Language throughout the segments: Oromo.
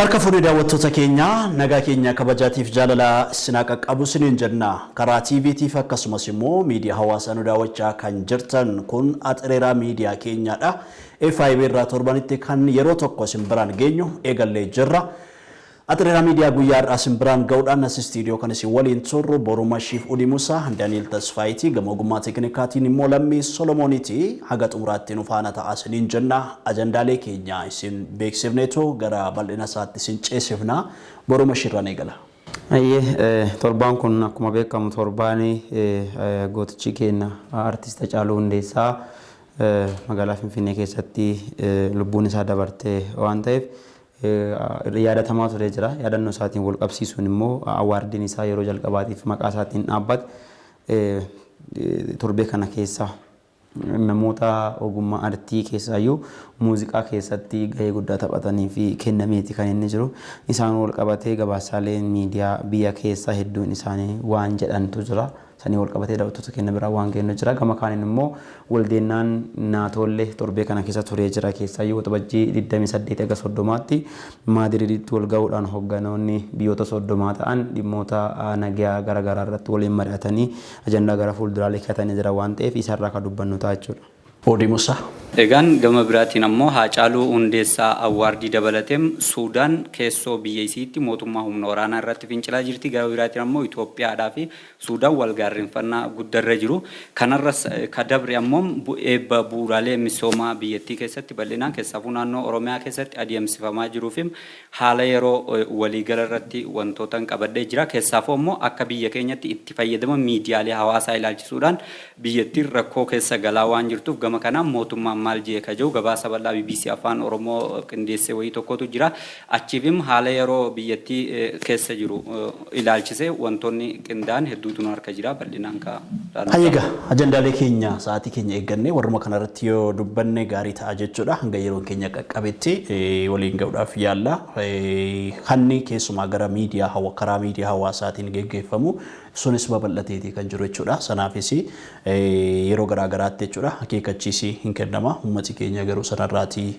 Harka fuudhee daawwattoota keenya, nagaa keenya kabajaatiif jaalala isinaa qaqqabu isiniin jenna. Karaa TVtiif akkasumas immoo miidiyaa hawaasaa nu daawwachaa kan jirtan, kun Axereeraa miidiyaa keenyaadha. FIB irraa torbanitti kan yeroo tokko isin biraan geenyu eegallee jirra. Axereeraa miidiyaa guyyaa har'aa isin biraan ga'uudhaan as istiidiyoo kan isin waliin turru Boruma Shiif Udimusa, Daniel Tasfaayitii, gama ogummaa teeknikaatiin immoo Lammii Solomooniiti. Haga xumuraatti nu faana ta'aa isiniin jenna. Ajandaalee keenya isin beeksifneetu gara bal'ina isaatti isin ceesifna. Boruma Shiirraan eegala. Ayyee, torbaan kun akkuma beekamu torbaan gootichi keenya Artist Hacaaluu Hundeessaa magaalaa Finfinnee keessatti lubbuun isaa dabarte waan ta'eef yaadatamaa turee jira. Yaadannoo isaatiin wal qabsiisuun immoo awaardiin isaa yeroo jalqabaatiif maqaa isaatiin dhaabbate torbee kana keessa namoota ogummaa artii keessaayyuu muuziqaa keessatti gahee guddaa taphatanii fi kennameeti kan inni jiru. Isaan wal qabatee gabaasaaleen miidiyaa biyya keessa hedduun isaanii waan jedhantu jira. Sanii wal qabatee daawwattoota keenya biraa waan kennu jira. Gama kaaniin immoo waldeennaan naatoollee torbee kana keessa turee jira. Keessaayyuu Waxabajjii 28 haga 30tti Maadiriiditti wal ga'uudhaan hoogganoonni biyyoota 30 ta'an dhimmoota nagaa garaagaraa irratti waliin mari'atanii ajandaa gara fuulduraalee kaa'atanii jira waan ta'eef isarraa kan dubbannu ta'a jechuudha. Oodii Musaa. Egaan gama biraatiin ammoo Haacaaluu Hundeessaa Awwaardii dabalateem Suudaan keessoo biyya isiitti mootummaa humna waraanaa irratti fincilaa jirti. Gama biraatiin ammoo Itoophiyaadhaa fi Suudaan wal gaarrenfannaa guddarra jiru. Kanarras ka dabre ammoo eebba bu'uuraalee misoomaa biyyattii keessatti bal'inaan, keessaafuu naannoo Oromiyaa keessatti adeemsifamaa jiruu fi haala yeroo waliigala irratti wantootan qabadhee jira. Keessaafuu ammoo akka biyya keenyatti itti fayyadama miidiyaalee hawaasaa ilaalchisuudhaan biyyattiin rakkoo keessa galaa waan jirtuuf gama kanaan mootummaan maal jee ka jiru gabaasa bal'aa BBC Afaan Oromoo qindeessee wayii tokkotu jira. Achiifim haala yeroo biyyattii keessa jiru ilaalchisee wantoonni qindaa'an hedduutu nu harka jira, bal'inaan ka laallu. Hayyeega, ajandaalee keenya sa'aatii keenya eeggannee warruma kanarratti yoo dubbanne gaarii ta'a jechuudha. Hanga yeroon keenya qaqqabetti waliin ga'uudhaaf yaalla. Hanni keessumaa gara miidiyaa karaa miidiyaa hawaasaatiin geggeeffamu sunis babal'ateetii kan jiru jechuudha. Sanaafis yeroo garaa garaatti jechuudha akeekkachiisi hin kennama. Uummati keenya garuu sanarraatii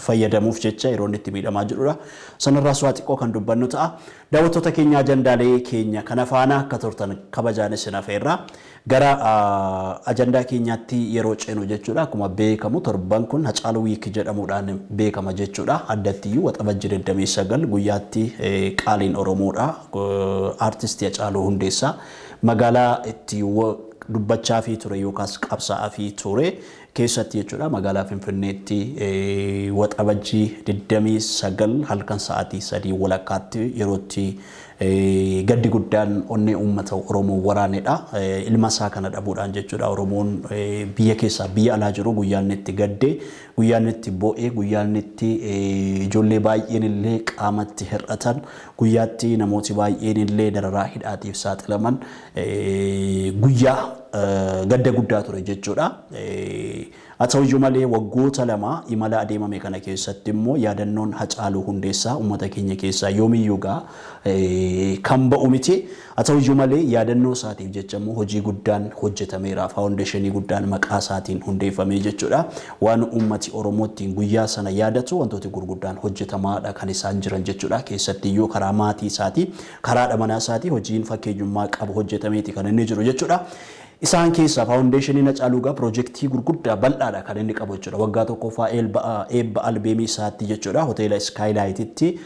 fayyadamuuf jecha yeroo inni itti miidhamaa jirudha. Sanarraas waa xiqqoo kan dubbannu ta'a. Daawwattoota keenya, ajandaalee keenya kana faana akka turtan kabajaan isin afeerra. Gara ajandaa keenyaatti yeroo ceenu jechuudha. Akkuma beekamu torban kun Hacaaluu Week jedhamuudhaan beekama jechuudha. Addattiyyuu Waxabajji 29 guyyaatti qaaliin Oromoodha. Aartistii Hacaaluu Hundeessaa magaalaa itti dubbachaa fi ture yookaas qabsaa'aa fi ture keessatti jechuudha, magaalaa Finfinneetti Waxabajjii 29 halkan sa'aatii 3:30tti yerootti gaddi guddaan onnee uummata Oromoo waraanedha. Ilma isaa kana dhabuudhaan jechuudha Oromoon biyya keessaa biyya alaa jiru guyyaan itti gadde, guyyaan itti bo'e, guyyaan itti ijoollee baay'een illee qaamatti hir'atan, guyyaatti namooti baay'een illee dararaa hidhaatiif saaxilaman, guyyaa gadda guddaa ture jechuudha. Haa ta'uyyuu malee waggoota 2 imala adeemame kana keessatti immoo yaadannoon Hacaaluu Hundeessaa uummata keenya keessaa yoomiyyuu gaa kan ba'u miti. Haa ta'uyyuu malee yaadannoo isaatiif jecha immoo hojii guddaan hojjetameera. Faawundeeshinii guddaan maqaa isaatiin hundeeffamee jechuudha. Waan uummati Oromoo ittiin guyyaa sana yaadatu wantooti gurguddaan hojjetamaadha kan isaan jiran jechuudha. Keessattiyyuu karaa maatii isaatii, karaa haadha manaa isaatii hojiin fakkeenyummaa qabu hojjetameeti kan inni jiru jechuudha. Isaan keessaa faawundeeshiniin Hacaaluu gaa piroojeektii gurguddaa bal'aadha kan inni qabu jechuudha. Waggaa tokkoffaa eebba albeemii isaatti jechuudha. Hoteela Iskaayilaayititti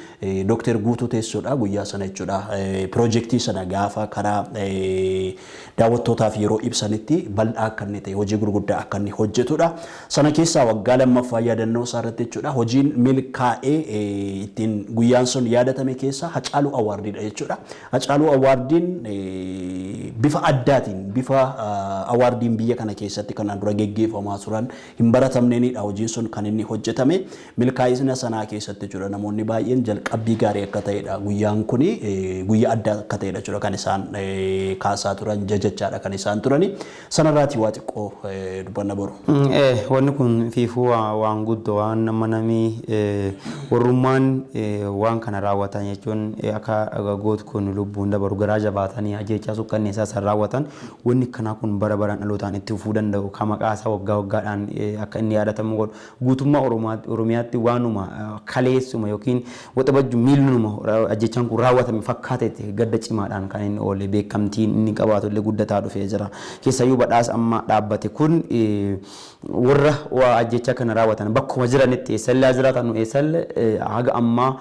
Dookter Guutuu teessoodha guyyaa sana jechuudha. Piroojeektii sana gaafa karaa daawwattootaaf yeroo ibsanitti bal'aa akka inni ta'e, hojii gurguddaa akka inni hojjetudha. Sana keessaa waggaa lammaffaa yaadannoo isaa irratti jechuudha hojiin milkaa'ee ittiin guyyaan sun yaadatame keessaa Hacaaluu Awaardiidha jechuudha. Hacaaluu Awaardiin bifa addaatiin, bifa awaardiin biyya kana keessatti kanaan dura geggeeffamaa turan hin baratamneenidha hojiin sun kan inni hojjetame. Milkaa'ina sanaa keessatti jechuudha namoonni baay'een jalqabbii gaarii akka ta'edha, guyyaan kuni guyyaa addaa akka ta'edha jechuudha kan isaan kaasaa turan, jajachaadha kan isaan turani. Sanarraatii waa xiqqoo dubbanna boru. Wanni kun fiifuu waan guddoo, waan nama namii warrummaan waan kana raawwatan jechuun akka goot kun lubbuun dabaru garaa jabaatanii ajjeechaa sukkanneessaa san raawwatan wanni kanaa kanaa kun bara baraan dhalootaan itti fufuu danda'u, kan maqaa isaa waggaa waggaadhaan akka inni yaadatamu godhu, guutummaa Oromiyaatti waanuma kaleessuma yookiin Waxabajju miilnuma ajjechaan kun raawwatame fakkaatetti gadda cimaadhaan kan inni oole. Beekamtiin inni qabaatu illee guddataa dhufee jira. Keessayyuu badhaasa amma dhaabbate kun warra ajjechaa kana raawwatan bakkuma jiranitti, eessallee haa jiraatan, eessallee, haga ammaa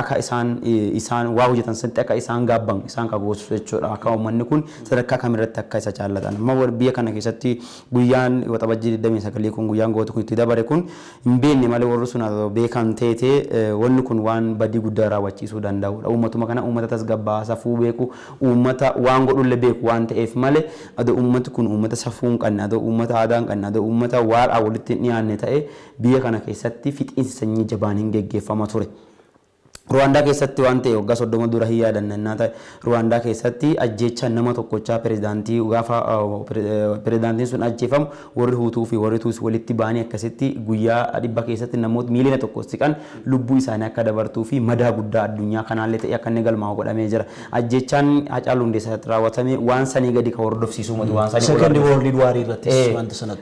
akka isaan waa hojjetan sanitti akka isaan gaabban isaan kagoosisu jechuudha. Akka uummanni kun sadarkaa kamirratti akka isa jaallatan. Amma biyya kana keessatti guyyaan Waxabajjii 29 kun, guyyaan gootu kun itti dabare kun hin beekne malee, warri sun beekan teetee wanni kun waan badii guddaa raawwachiisuu danda'udha. Uummatuma kana uummata tasgabbaa'aa, safuu beeku, uummata waan godhullee beeku waan ta'eef malee, adoo uummati kun uummata safuu hin qabne, adoo uummata aadaa hin qabne, adoo uummata waaqaa walitti hin dhiyaanne ta'e, biyya kana keessatti fixiinsi sanyii jabaan hin geggeeffama ture. Ruwaandaa keessatti waan ta'e waggaa 30 dura hin yaadanna ta'e. Ruwaandaa keessatti ajjeechaa nama tokkochaa pirezidaantii, gaafa pirezidaantiin sun ajjeefamu, warri Huutuu fi warri Tuusi walitti ba'anii akkasitti guyyaa 100 keessatti namoota miiliyoona 1 siqan lubbuu isaanii akka dabartuu fi madaa guddaa addunyaa kanaallee ta'e akka inni galmaa'u godhamee jira. Ajjeechaan Hacaaluu Hundeessaatti raawwatame waan sanii gadi kan hordofsiisuu miti, waan sanii. Second World War irrattis wanta sana.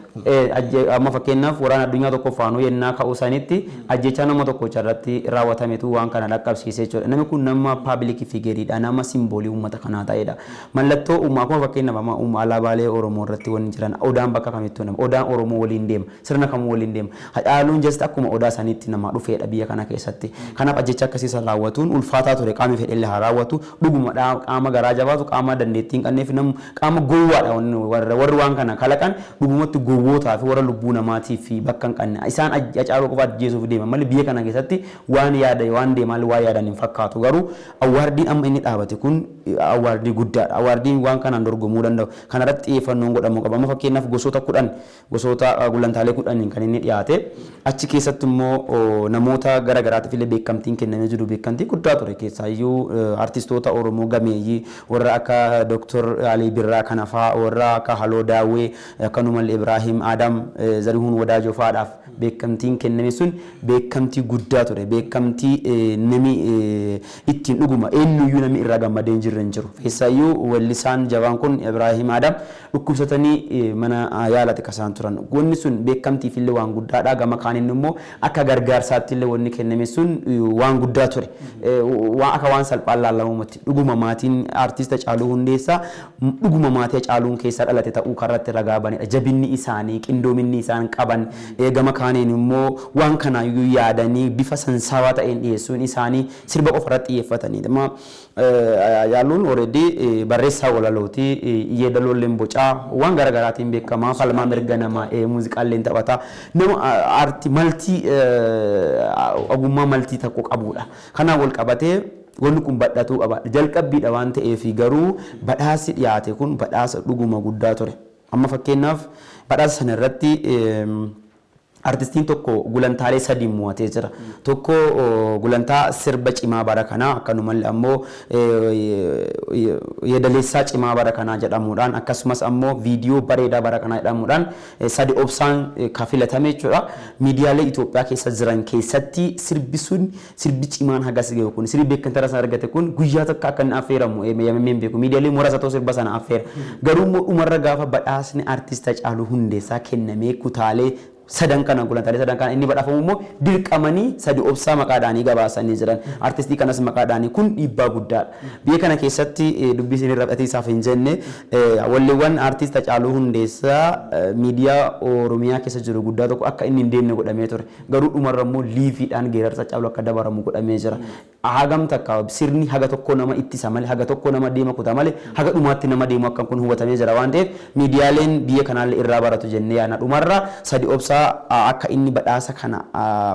Amma fakkeenyaaf waraana addunyaa tokkoffaanuu yennaa ka'uu sanitti ajjechaa nama tokkocha irratti raawwatametu waan kana dhaqqabsiise jechuudha. Namni kun nama public figureiidha, nama symbolii uummata kanaa ta'edha. Mallattoo uumaa, akkuma fakkeenyaaf amma alaabaalee Oromoo irratti wanni jiran, odaan bakka kamittuu nama, odaan Oromoo waliin deema, sirna kamuu waliin deema. Hacaaluun just akkuma odaa saniitti nama dhufeedha biyya kana keessatti. Kanaaf ajjecha akkasii san raawwatuun ulfaataa ture. Qaamni fedhellee haa raawwatu, dhuguma qaama garaa jabaatu, qaama dandeettii hin qabneef, nama qaama gowwaadha. Warri waan kana kalaqan dhugumatti gowwootaa fi warra lubbuu namaatiif bakka hin qabne. Isaan Hacaaluu qofa ajjeesuuf deeman malee biyya kana keessatti waan yaada waan deemaa waan yaadan hin fakkaatu. Garuu awardiin amma inni dhaabate kun awardii guddaadha. Awardiin waan kanaan dorgomuu danda'u. Kanarratti xiyyeeffannoon godhamuu qaba. Amma fakkeenyaaf gosoota 10, gosoota gulantaalee 10iin kan inni dhiyaate. Achi keessatti immoo namoota gara garaatiif illee beekamtiin kennamee jiru beekamtii guddaa ture. Keessaayyuu artistoota Oromoo gameeyyii warra akka Dr. Alii Birraa kana fa'aa, warra akka Haloo Daawwee, akkanumallee Ibrahim Adam, Zarihuun Wadaajoo fa'aadhaaf beekamtiin kenname sun beekamtii guddaa ture. Beekamtii nami ittiin dhuguma eenyuyyuu nami irraa gammadee hin jirre hin jiru. Keessaayyuu weellisaan jabaan kun Ibrahim Adam dhukkubsatanii mana yaalaatti kasaan turan. Wanni sun beekamtiif illee waan guddaadha. Gama kaaniin immoo akka gargaarsaatti illee wanni kenname sun waan guddaa ture. Waan akka waan salphaan laallamu miti. Dhuguma maatiin artista Hacaaluu Hundeessaa dhuguma maatii Hacaaluun keessa dhalate ta'uu karratti ragaa banedha. Jabinni isaanii, qindoominni isaan qaban, gama kaaniin immoo waan kanaayyuu yaadanii bifa sansaawaa ta'een dhiyeessuun isaanii, sirba qofa irratti xiyyeeffatanii. Amma Hacaaluun already barreessaa walalooti, yeedaloolleen bocaa waan garaagaraatiin beekamaa, falmaa mirga namaa, muuziqaalleen taphataa, nama aartii multi, ogummaa multi tokko qabudha. Kanaan wal qabatee wanni kun badhatuu qaba. Jalqabbiidha waan ta'eef garuu badhaasi dhiyaate kun badhaasa dhuguma guddaa ture. Amma fakkeenyaaf badhaasa sana irratti artistiin tokko gulantaalee sadii mo'atee jira. Tokko gulantaa sirba cimaa bara kanaa, akkanumallee ammoo yeedaleessaa cimaa bara kanaa jedhamuudhaan, akkasumas ammoo viidiyoo bareedaa bara kanaa jedhamuudhaan sadi obsaan ka filatame jechuudha. Miidiyaalee Itoophiyaa keessa jiran keessatti sirbi sun, sirbi cimaan hagas gahu kun, sirbi beekamtii sana argate kun guyyaa tokko akka inni affeeramu eeyyamamee hin beeku. Miidiyaalee muraasa ta'u sirba sana affeera. Garuu immoo dhumarra gaafa badhaasni artist Hacaaluu Hundeessaa kennamee, kutaalee sadan kana, gulantaalee sadan kana inni badhaafamu immoo dirqamanii sadi obsaa maqaadhaanii gabaasanii jiran. Artistii kanas maqaadhaanii, kun dhiibbaa guddaadha. Biyya kana keessatti dubbii isin irra isaaf hin jenne, walleewwan artist Hacaaluu Hundeessaa miidiyaa Oromiyaa keessa jiru guddaa tokko akka inni hin deemne godhamee ture. Garuu dhumarra immoo liveiidhaan geerarsa Hacaaluu akka dabaramu godhamee jira. Hagam takka sirni haga tokko nama ittisa malee, haga tokko nama deema kuta malee, haga dhumaatti nama deemu akka kun hubatamee jira waan ta'eef, miidiyaaleen biyya kanaallee irraa baratu jennee yaadna. Dhumarra sadi obsaa akka inni badhaasa kana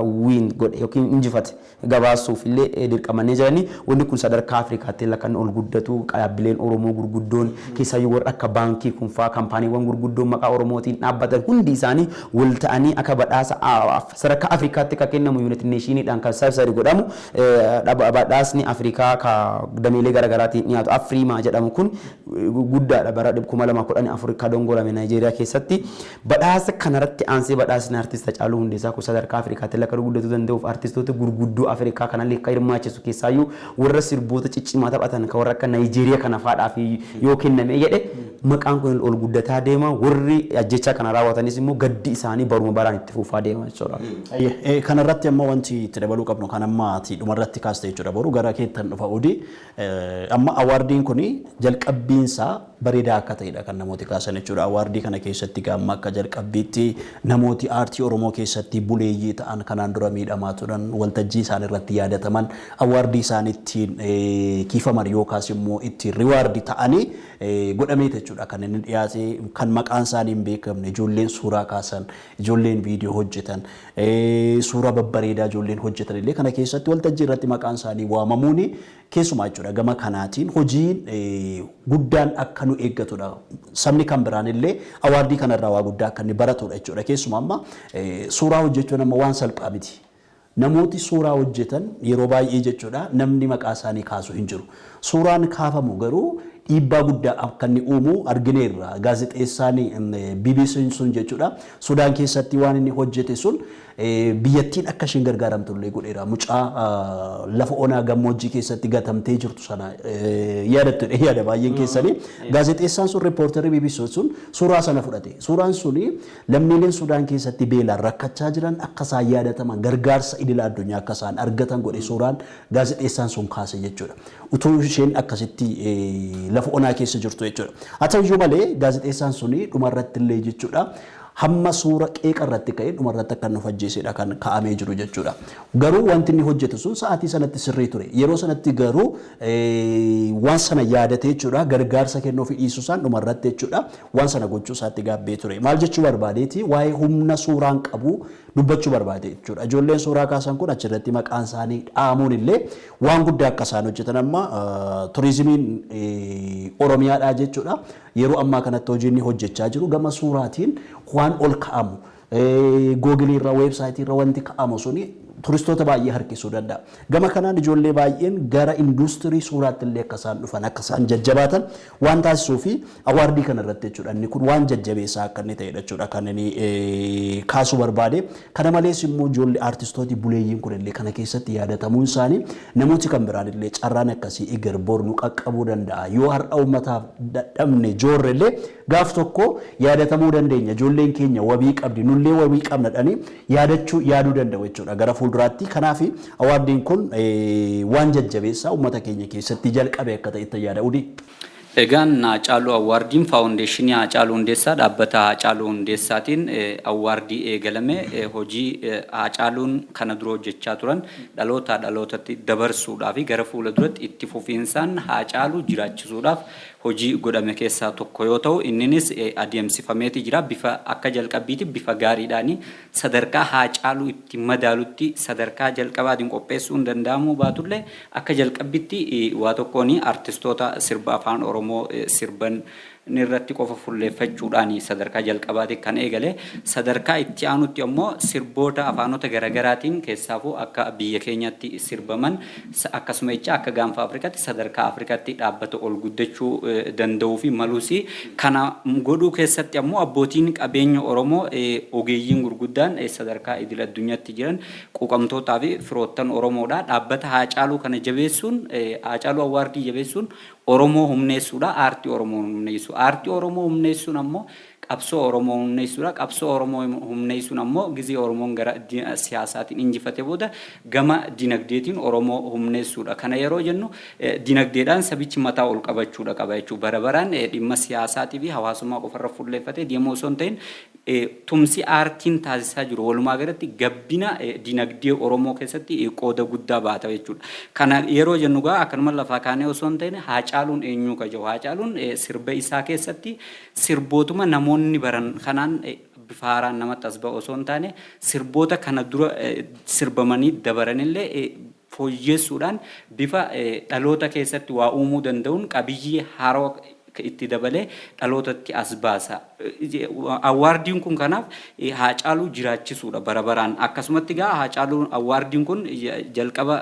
win godhe yookiin injifate gabaasuuf illee dirqamanii jiranii. Wanni kun sadarkaa Afrikaatti illee kan ol guddatu, dhaabbileen Oromoo gurguddoon, keessaayyuu warra akka baankii kun fa'aa, kaampaaniiwwan gurguddoon maqaa Oromootiin dhaabbatan hundi isaanii wal ta'anii akka badhaasa sadarkaa Afrikaatti kan kennamu, United Nationiidhaan kan sabsari godhamu, badhaasni Afrikaa ka dameelee garaagaraatiin dhiyaatu Afriimaa jedhamu kun guddaadha. Bara 2014 kan dongorame Naayijeeriyaa keessatti badhaasa kanarratti aansee badhaasa Badhaasni artist Hacaaluu Hundeessaa kun sadarkaa Afrikaatti akka guddatuu danda'uuf artistoota gurguddoo Afrikaa kanallee akka hirmaachisu, keessaayyuu warra sirboota ciccimaa taphatan kan warra akka Naayijeeriyaa kana faadhaaf yoo kenname jedhe, maqaan kun ol guddataa deema. Warri ajjechaa kana raawwatanis immoo gaddi isaanii baruma baraan itti fufaa deema jechuudha. Kanarratti amma wanti itti dabaluu qabnu kan amma ati dhumarratti kaaste jechuudha. Boru gara keettan dhufa odii. Amma awaardiin kun jalqabbiinsaa bareedaa akka ta'edha kan namooti kaasan jechuudha. Awaardii kana keessatti gaamma akka jalqabbiitti namooti aartii Oromoo keessatti buleeyyii ta'an, kanaan dura miidhamaa turan, waltajjii isaan irratti yaadataman, awaardii isaan ittiin kiifaman yookaas immoo ittiin reward ta'anii godhamee jechuudha kan inni dhiyaate. Kan maqaan isaanii hin beekamne, ijoolleen suuraa kaasan, ijoolleen viidiyoo hojjetan, suuraa babbareedaa ijoolleen hojjetan illee kana keessatti waltajjii irratti maqaan isaanii waamamuuni keessumaa jechuudha gama kanaatiin hojiin guddaan akka nu eeggatudha. Sabni kan biraan illee awaardii kanarraa waa guddaa akka inni baratudha jechuudha. Keessumaa amma suuraa hojjechuun amma waan salphaa miti. Namooti suuraa hojjetan yeroo baay'ee jechuudha namni maqaa isaanii kaasu hin jiru. Suuraan kaafamu garuu dhiibbaa guddaa akka inni uumu argineerra. Gaazexeessaan BBC sun jechuudha Sudaan keessatti waan inni hojjete sun biyyattiin akka isheen gargaaramtu illee godheera. Mucaa lafa onaa gammoojjii keessatti gatamtee jirtu sana yaadattu yaada baay'een keessanii. Gaazexeessaan sun, reporterri BBC sun suuraa sana fudhate. Suuraan suni lammiileen Sudaan keessatti beelaan rakkachaa jiran akka isaan yaadataman, gargaarsa idila addunyaa akka isaan argatan godhe suuraan gaazexeessaan sun kaase jechuudha. Utuu isheen akkasitti lafa onaa keessa jirtu jechuudha. Haa ta'uyyuu malee gaazexeessaan suni dhumarratti illee jechuudha hamma suura qeeqa irratti ka'ee dhumarratti akka inni of ajjeesedha kan kaa'amee jiru jechuudha. Garuu wanti inni hojjetu sun sa'aatii sanatti sirrii ture. Yeroo sanatti garuu waan sana yaadate jechuudha, gargaarsa kennuu fi dhiisuu isaan dhumarratti jechuudha waan sana gochuu isaatti gaabbee ture. Maal jechuu barbaadeeti? Waa'ee humna suuraan qabu dubbachuu barbaade jechuudha. Ijoolleen suuraa kaasan kun achirratti maqaan isaanii dhaamuun illee waan guddaa akka isaan hojjetan. Amma turizimiin Oromiyaadhaa jechuudha. Yeroo ammaa kanatti hojii inni hojjechaa jiru gama suuraatiin waan ol ka'amu, Google irra, website irra wanti ka'amu suni turistoota baay'ee harkisuu danda'a. Gama kanaan ijoollee baay'een gara industirii suuraatti illee akka isaan dhufan, akka isaan jajjabaatan waan taasisuu fi awaardii kana irratti jechuudha inni kun waan jajjabeessaa akka inni ta'edha jechuudha kan inni kaasuu barbaade. Kana malees immoo ijoollee aartistooti buleeyyiin kun illee kana keessatti yaadatamuun isaanii namooti kan biraan illee carraan akkasii eger bor nu qaqqabuu danda'a. Yoo har'a uummataaf dadhabne joorre illee gaaf tokko yaadatamuu dandeenya. Ijoolleen keenya wabii qabdi, nullee wabii qabna dhanii yaadachuu yaaduu danda'u jechuudha gara fuulduraatti. Kanaaf awaardiin kun waan jajjabeessaa uummata keenya keessatti jalqabe akka ta'e itti yaada udii. Egaan Haacaaluu Awwaardiin Faawundeeshinii Haacaaluu Hundeessaa, dhaabbata Haacaaluu Hundeessaatiin awwaardii eegalame, hojii Haacaaluun kana dura hojjechaa turan dhalootaa dhalootatti dabarsuudhaa fi gara fuula duratti itti fufiinsaan Haacaaluu jiraachisuudhaaf hojii godhame keessaa tokko yoo ta'u, inninis adeemsifameeti jira. Bifa akka jalqabbiitti bifa gaariidhaani sadarkaa Haacaaluu itti madaalutti sadarkaa jalqabaatiin qopheessuu hin danda'amuu baatullee, akka jalqabbitti waa tokkoon artistoota sirba afaan Oromoo sirban irratti qofa fulleeffachuudhaan sadarkaa jalqabaati kan eegale. Sadarkaa itti aanutti ammoo sirboota afaanota garaagaraatiin keessaafuu akka biyya keenyatti sirbaman, akkasuma jecha akka gaanfa Afrikaatti, sadarkaa Afrikaatti dhaabbata ol guddachuu danda'uu fi maluus. Kana godhuu keessatti ammoo abbootiin qabeenya Oromoo, ogeeyyiin gurguddaan sadarkaa idil addunyaatti jiran, quuqamtootaa fi firoottan Oromoodha. Dhaabbata Haacaaluu kana jabeessuun, Haacaaluu Awwaardii jabeessuun Oromoo humneessuudha. Aartii Oromoo humneessu. Aartii Oromoo humneessuun ammoo qabsoo Oromoo humneessuudha. Qabsoo Oromoo humneessuun ammoo gizee Oromoon gara siyaasaatiin injifate booda gama dinagdeetiin Oromoo humneessuudha. Kana yeroo jennu dinagdeedhaan sabichi mataa ol qabachuudha qaba jechuudha. Bara baraan dhimma siyaasaatii fi hawaasummaa qofarra fuulleeffatee deemuu osoo hin ta'in, tumsi aartiin taasisaa jiru walumaa galatti gabbina dinagdee Oromoo keessatti qooda guddaa baata jechuudha. Kana yeroo jennu gaa akkanuma lafaa kaanee osoo hin ta'in, Haacaaluun eenyuu ka jiru, Haacaaluun sirba isaa keessatti sirbootuma namoonni baran kanaan bifa haaraan namatti as ba'u osoo hin taane, sirboota kana dura sirbamanii dabaranillee fooyyessuudhaan bifa dhaloota keessatti waa uumuu danda'uun qabiyyee haarawaa itti dabalee dhalootatti as baasa. Awwaardiin kun kanaaf Haacaaluu jiraachisuudha bara baraan. Akkasumatti gaa Haacaaluu Awwaardiin kun jalqaba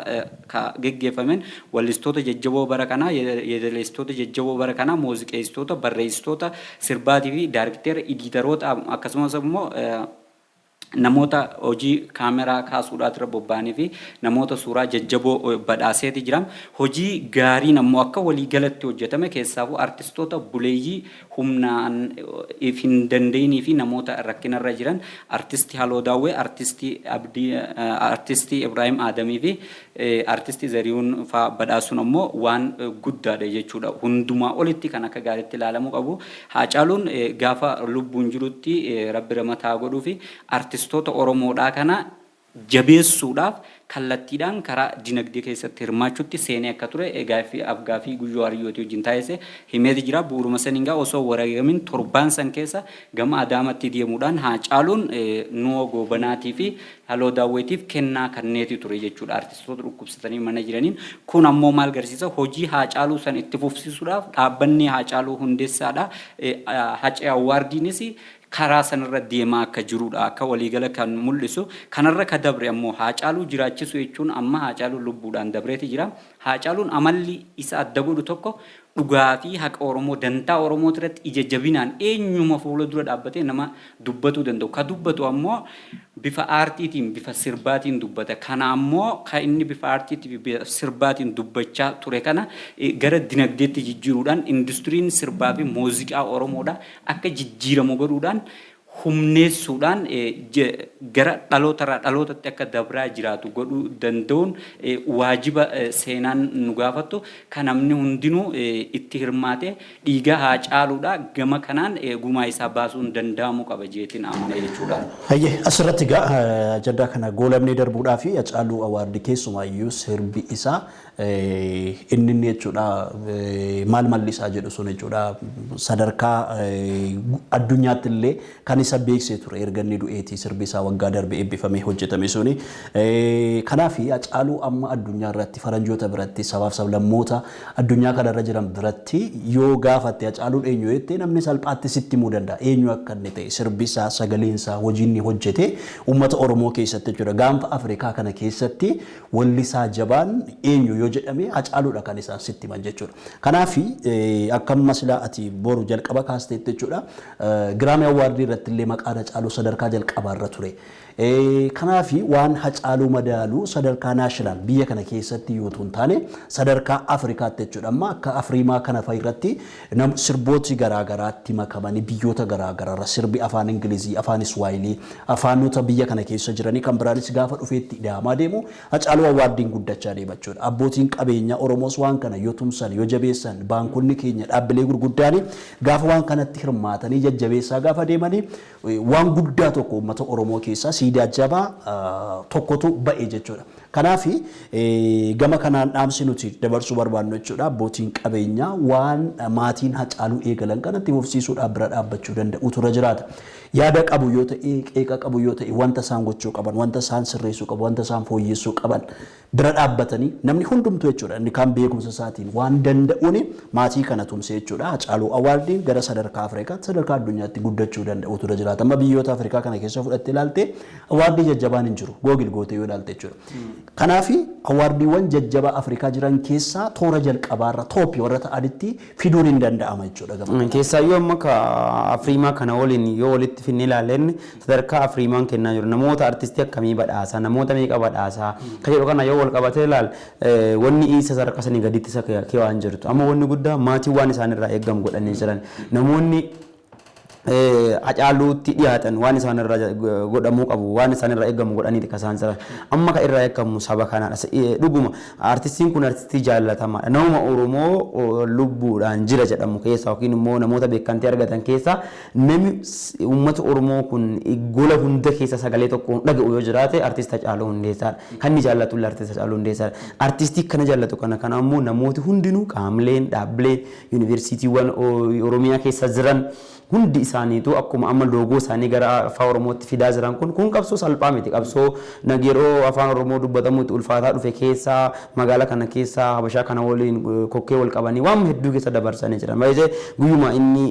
ka geggeeffameen wallistoota jajjaboo bara kanaa, yeedaleessitoota jajjaboo bara kanaa, muuziqeessitoota, barreessitoota sirbaatii fi daarikteera, editaroota, akkasumas immoo Namoota hojii kaameraa kaasuudhaaf irra bobba'anii fi namoota suuraa jajjaboo badhaaseeti jira. Hojii gaariin ammoo akka waliigalatti hojjetame, keessaafuu artistoota buleeyyii humnaan if hin danda'inii fi namoota rakkinarra jiran, artistii Haloo Daawwee, artistii Abdii, artistii Ibrahim Adamii fi artistii Zarihuun fa'aa badhaasuun ammoo waan guddaadha jechuudha. Hundumaa olitti kan akka gaariitti ilaalamuu qabu. Haacaaluun gaafa lubbuun jirutti, Rabbi ramataa godhuu fi, artistoota Oromoodhaa kana jabeessuudhaaf kallattiidhaan karaa dinagdee keessatti hirmaachuutti seenee akka ture gaaffii afgaaffii Guyyoo Hariyyootii wajjin taasise himeeti jira. Bu'uuruma saniin gaa osoo wareegamin torbaan san keessa gama Adaamatti deemuudhaan Haacaaluun Nu'oo Goobanaatii fi Haloo Daawweetiif kennaa kanneeti ture jechuudha. Artistoota dhukkubsatanii mana jiraniin kun ammoo maal garsiisa? Hojii Haacaaluu san itti fufsiisuudhaaf dhaabbanni Haacaaluu Hundeessaadha. Hacee Awwaardiinis karaa sanarra deemaa akka jirudha akka waliigala kan mul'isu. Kanarra ka dabre ammoo Haacaaluu jiraachisu jechuun, amma Haacaaluu lubbuudhaan dabreeti jira. Haacaaluun amalli isa adda godhu tokko dhugaa fi haqa Oromoo, dantaa Oromoo irratti ija jabinaan eenyuma fuula dura dhaabbatee nama dubbatuu danda'u. Ka dubbatu ammoo bifa aartiitiin, bifa sirbaatiin dubbata. Kana ammoo ka inni bifa aartiitii fi bifa sirbaatiin dubbachaa ture kana gara dinagdeetti jijjiiruudhaan industiriin sirbaa fi muuziqaa Oromoodha akka jijjiiramu godhuudhaan, humneessuudhaan, gara dhalootarraa dhalootatti akka dabraa jiraatu godhuu danda'uun waajiba seenaan nu gaafattu, kan namni hundinuu itti hirmaate dhiiga Haacaaluudha gama kanaan gumaa isaa baasuun danda'amuu qaba jeetiin amana jechuudha. Hayyee, asirratti egaa ajandaa kana goolabnee darbuudhaa fi Hacaaluu Awaardi, keessumaayyuu sirbi isaa inni jechuudha maal mallisaa jedhu sun jechuudha, sadarkaa addunyaatti illee kan isa beeksisee ture erga inni du'eetii sirbi isaa waggaa darbe eebbifamee hojjetame suni. Kanaaf Hacaaluu amma addunyaa irratti, faranjoota biratti, sabaaf sablammoota addunyaa kanarra jiran biratti yoo gaafatte, Hacaaluun eenyu jettee, namni salphaatti sitti himuu danda'a. Eenyu akka inni ta'e, sirbi isaa, sagaleen isaa, hojii inni hojjete uummata Oromoo keessatti jechuudha. Gaanfa Afrikaa kana keessatti wallisaa jabaan eenyu yoo jedhame, Hacaaluudha kan isaan sitti himan jechuudha. Kanaaf akka amma silaa ati boru jalqaba kaasteetti jechuudha, Grammy Award irratti illee maqaan Hacaaluu sadarkaa jalqabaarra ture. Kanaaf waan Hacaaluu madaalu sadarkaa national biyya kana keessatti yoo hin taane, sadarkaa Afrikaatti jechuudha. Amma akka Afriimaa kana fa'a irratti sirbooti garaagaraatti makamanii, biyyoota garaagaraarra sirbi afaan Ingilizii, afaan Iswaayilii, afaanota biyya kana keessa jiranii kan biraanis gaafa dhufeetti ida'amaa deemu, Hacaaluu Awwaardiin guddachaa deema jechuudha. Abbootiin qabeenyaa Oromoos waan kana yoo tumsan, yoo jabeessan, baankonni keenya, dhaabbilee gurguddaan gaafa waan kanatti hirmaatanii jajjabeessaa gaafa deemanii, waan guddaa tokko uummata Oromoo keessaa siidaa jabaa tokkotu ba'e jechuudha. Kanaaf gama kanaan dhaamsi nuti dabarsuu barbaannu jechuudha, abbootiin qabeenyaa waan maatiin Hacaaluu eegalan kanatti fufsiisuudhaaf bira dhaabbachuu danda'utu irra jiraata. Yaada qabu yoo ta'e, qeeqa qabu yoo ta'e, wanta isaan gochuu qaban, wanta isaan sirreessuu qaban, wanta isaan fooyyessuu qaban bira dhaabbatanii, namni hundumtuu jechuudha, inni kaan beekumsa isaatiin waan danda'uun maatii kana tumsee jechuudha, Hacaaluu Awaardiin gara sadarkaa Afrikaatti, sadarkaa addunyaatti guddachuu danda'utu irra jiraata. Amma biyyoota Afrikaa kana keessa fudhattee ilaalte, awaardii jajjabaan hin jiru. Google gootee yoo ilaalte jechuudha. Kanaaf awaardiiwwan jajjabaa Afrikaa jiran keessaa toora jalqabaarra top warra ta'anitti fiduun hin danda'ama jechuudha gama. Keessaayyuu amma ka Afriimaa kana waliin yoo walitti finne ilaalleen, sadarkaa Afriimaan kennaa jiru namoota artistii akkamii badhaasa, namoota meeqa badhaasa ka jedhu kana yoo wal qabatee ilaal, wanni isa sadarkaa sanii gaditti isa waan jirtu. Amma wanni guddaa maatiin waan isaan irraa eeggamu godhanii jiran, namoonni Hacaaluutti dhiyaatan waan isaan irraa godhamuu qabu, waan isaan irraa eeggamu godhaniiti ka isaan jiran. Amma ka irraa eeggamu saba kanaadha. Dhuguma artistiin kun artistii jaallatamaadha. Nama Oromoo lubbuudhaan jira jedhamu keessaa yookiin immoo namoota beekamtii argatan keessaa, namni uummata Oromoo kun gola hunda keessa sagalee tokkoon dhaga'u yoo jiraate, artist Hacaaluu Hundeessaadha. Kan inni jaallatu illee artist Hacaaluu Hundeessaadha. Artistii kana jaallatu kana ammoo namooti hundinuu, qaamoleen, dhaabbileen, yuunivarsiitiiwwan Oromiyaa keessa jiran hundi isaaniitu akkuma amma loogoo isaanii gara afaan Oromootti fidaa jiran kun qabsoo salphaa miti. Qabsoo yeroo afaan Oromoo dubbatamutti ulfaataa dhufe keessaa, magaalaa kana keessaa Habashaa kana waliin kokkee wal qabanii waan hedduu keessa dabarsanii jiran. Baay'ee guyyuma inni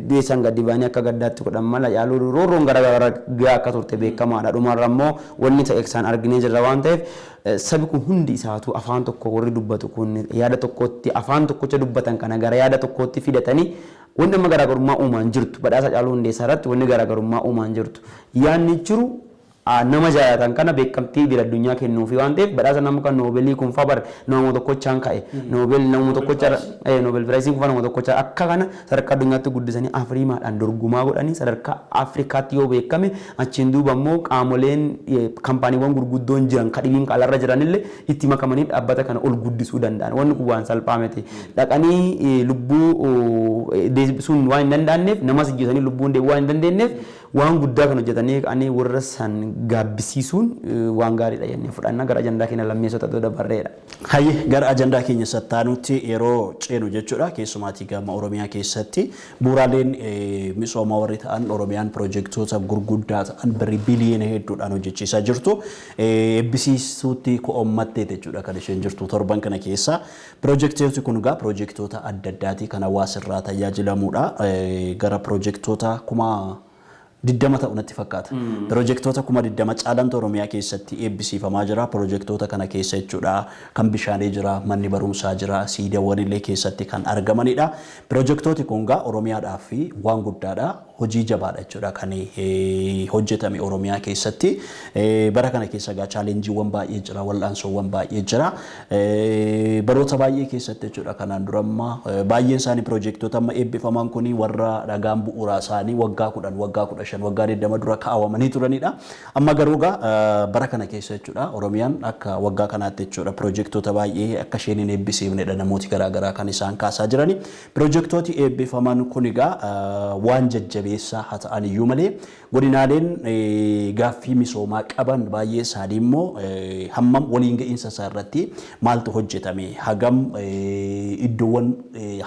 du'e san gadi ba'anii akka gaddaatti godhan mala yaaluu roorroon gara gara gahaa akka turte beekamaadha. Dhumarra immoo wanni ta'e isaan arginee jirra waan ta'eef, sabi kun hundi isaatu afaan tokko warri dubbatu kun yaada tokkotti, afaan tokkocha dubbatan kana gara yaada tokkootti fidatanii, wanni amma garaagarummaa uumaan jirtu, badhaasa Hacaaluu Hundeessaa irratti wanni garaagarummaa uumaan jirtu, yaadni jiru Nama jaalatan kana beekamtii idil addunyaa kennuufi waan ta'eef, badhaasa nama kan Noobelii kun faa bara nama tokkochaan ka'e, Noobel nama tokkocha, Nobel Prizeiin kun faa nama tokkocha. Akka kana sadarkaa addunyaatti guddisanii Afriimaadhaan dorgomaa godhanii sadarkaa Afrikaatti yoo beekame, achiin duuba immoo qaamoleen kaampaaniiwwan gurguddoon jiran kadhibiin alarra jiranillee itti makamanii dhaabbata kana ol guddisuu danda'an. Wanni kun waan salphaa miti. Dhaqanii lubbuu deebisuun waan hin danda'anneef, namas ijjeesanii lubbuun deebi'uu waan hin dandeenyeef, waan guddaa kan hojjetanii ka'anii warra san gaabbisiisuun waan gaariidha jennee fudhanna. Gara ajandaa keenya lammeessota dabarreedha. Hayyee, gara ajandaa keenya sattaanutti yeroo ceenu jechuudha, keessumaatii gama Oromiyaa keessatti bu'uuraaleen misoomaa warri ta'an, Oromiyaan piroojeektoota gurguddaa ta'an birrii biliyoona hedduudhaan hojjechiisaa jirtu eebbisiisuutti ko'ommattee jechuudha kan isheen jirtu torban kana keessa. Piroojeektooti kun egaa piroojeektoota adda addaatii kan hawaasa irraa tajaajilamudha. Gara piroojeektoota 20,000 ta'u natti fakkaata. Piroojeektoota 20,000 caalantu Oromiyaa keessatti eebbisiifamaa jira. Piroojeektoota kana keessa jechuudha kan bishaanii jira, manni barumsaa jira, siidaawwan illee keessatti kan argamanidha. Piroojeektooti kun egaa Oromiyaadhaaf waan guddaadha. Hojii jabaadha jechuudha kan hojjetame Oromiyaa keessatti. Bara kana keessa egaa challengeiiwwan baay'ee jira, wal'aansoowwan baay'ee jira. Baroota baay'ee keessatti jechuudha kanaan dura amma baay'een isaanii piroojeektoota amma eebbifaman kuni warra dhagaan bu'uuraa isaanii waggaa 10, waggaa 15, waggaa 20 dura kaawwamanii turanidha. Amma garuu egaa bara kana keessa jechuudha Oromiyaan akka waggaa kanaatti jechuudha piroojeektoota baay'ee akka isheen hin eebbisiifnedha namooti garaagaraa kan isaan kaasaa jirani. Piroojeektooti eebbifaman kun egaa waan jajjabeessaa haa ta'an iyyuu malee, godinaaleen gaaffii misoomaa qaban baay'ee isaanii immoo hammam waliin ga'iinsa isaa irratti maaltu hojjetame, hagam iddoowwan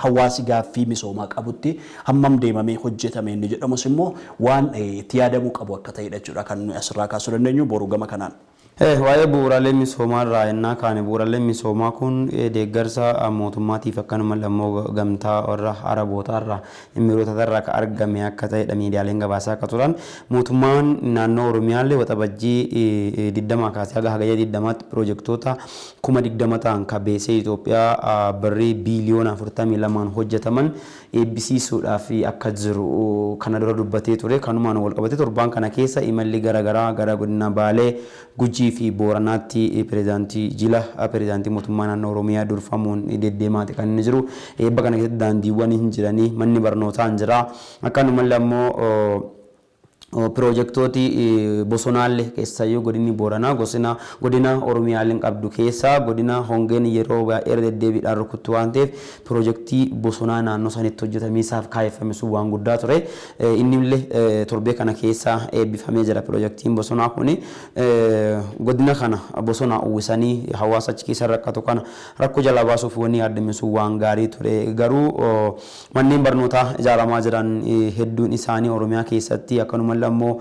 hawaasi gaaffii misoomaa qabutti hammam deemamee hojjetame inni jedhamus immoo waan itti yaadamuu qabu akka ta'edha jechuudha kan nuyi asirraa kaasuu dandeenyu boru gama kanaan. Waa'ee bu'uuraalee misoomaa irraa ennaa kaane, bu'uuraaleen misoomaa kun deeggarsa mootummaatiif akkanuma immoo gamtaa warra Arabootaa irraa, Imiroota irraa kan argame akka ta'edha miidiyaaleen gabaasaa akka turan. Mootummaan naannoo Oromiyaallee Waxabajjii 20 kaasee haga Hagayya 20tti piroojeektoota 20,000 ta'an kan beesee Itoophiyaa birrii biiliyoona 42n hojjetaman eebbisiisuudhaaf akka jiru kana dura dubbatee ture. Kanumaan wal qabatee torbaan kana keessa imalli garaagaraa gara godina Baalee, Gujii fi Booranaatti pireezidaantii jila pireezidaantii mootummaa naannoo Oromiyaa durfamuun deddeemaati kan inni jiru. Eebba kana keessatti daandiiwwan hin jiranii, manni barnootaa hin jira. Akkanumallee ammoo piroojeektooti bosonaallee, keessayyuu godinni Booranaa gosina godina Oromiyaaleen qabdu keessaa godina hongeen yeroo baay'ee irra deddeebiidhaan rukuttu waan ta'eef, piroojeektii bosonaa naannoo sanitti hojjetamee isaaf kaayeffame sun waan guddaa ture. Inni illee torbee kana keessa eebbifamee jira. Piroojeektiin bosonaa kuni godina kana bosona uwwisanii hawaasa achi keessa rakkatu kana rakkoo jalaa baasuuf wanni yaadame sun waan gaarii ture. Garuu manneen barnootaa ijaaramaa jiran hedduun isaanii Oromiyaa keessatti, akkanumallee ammoo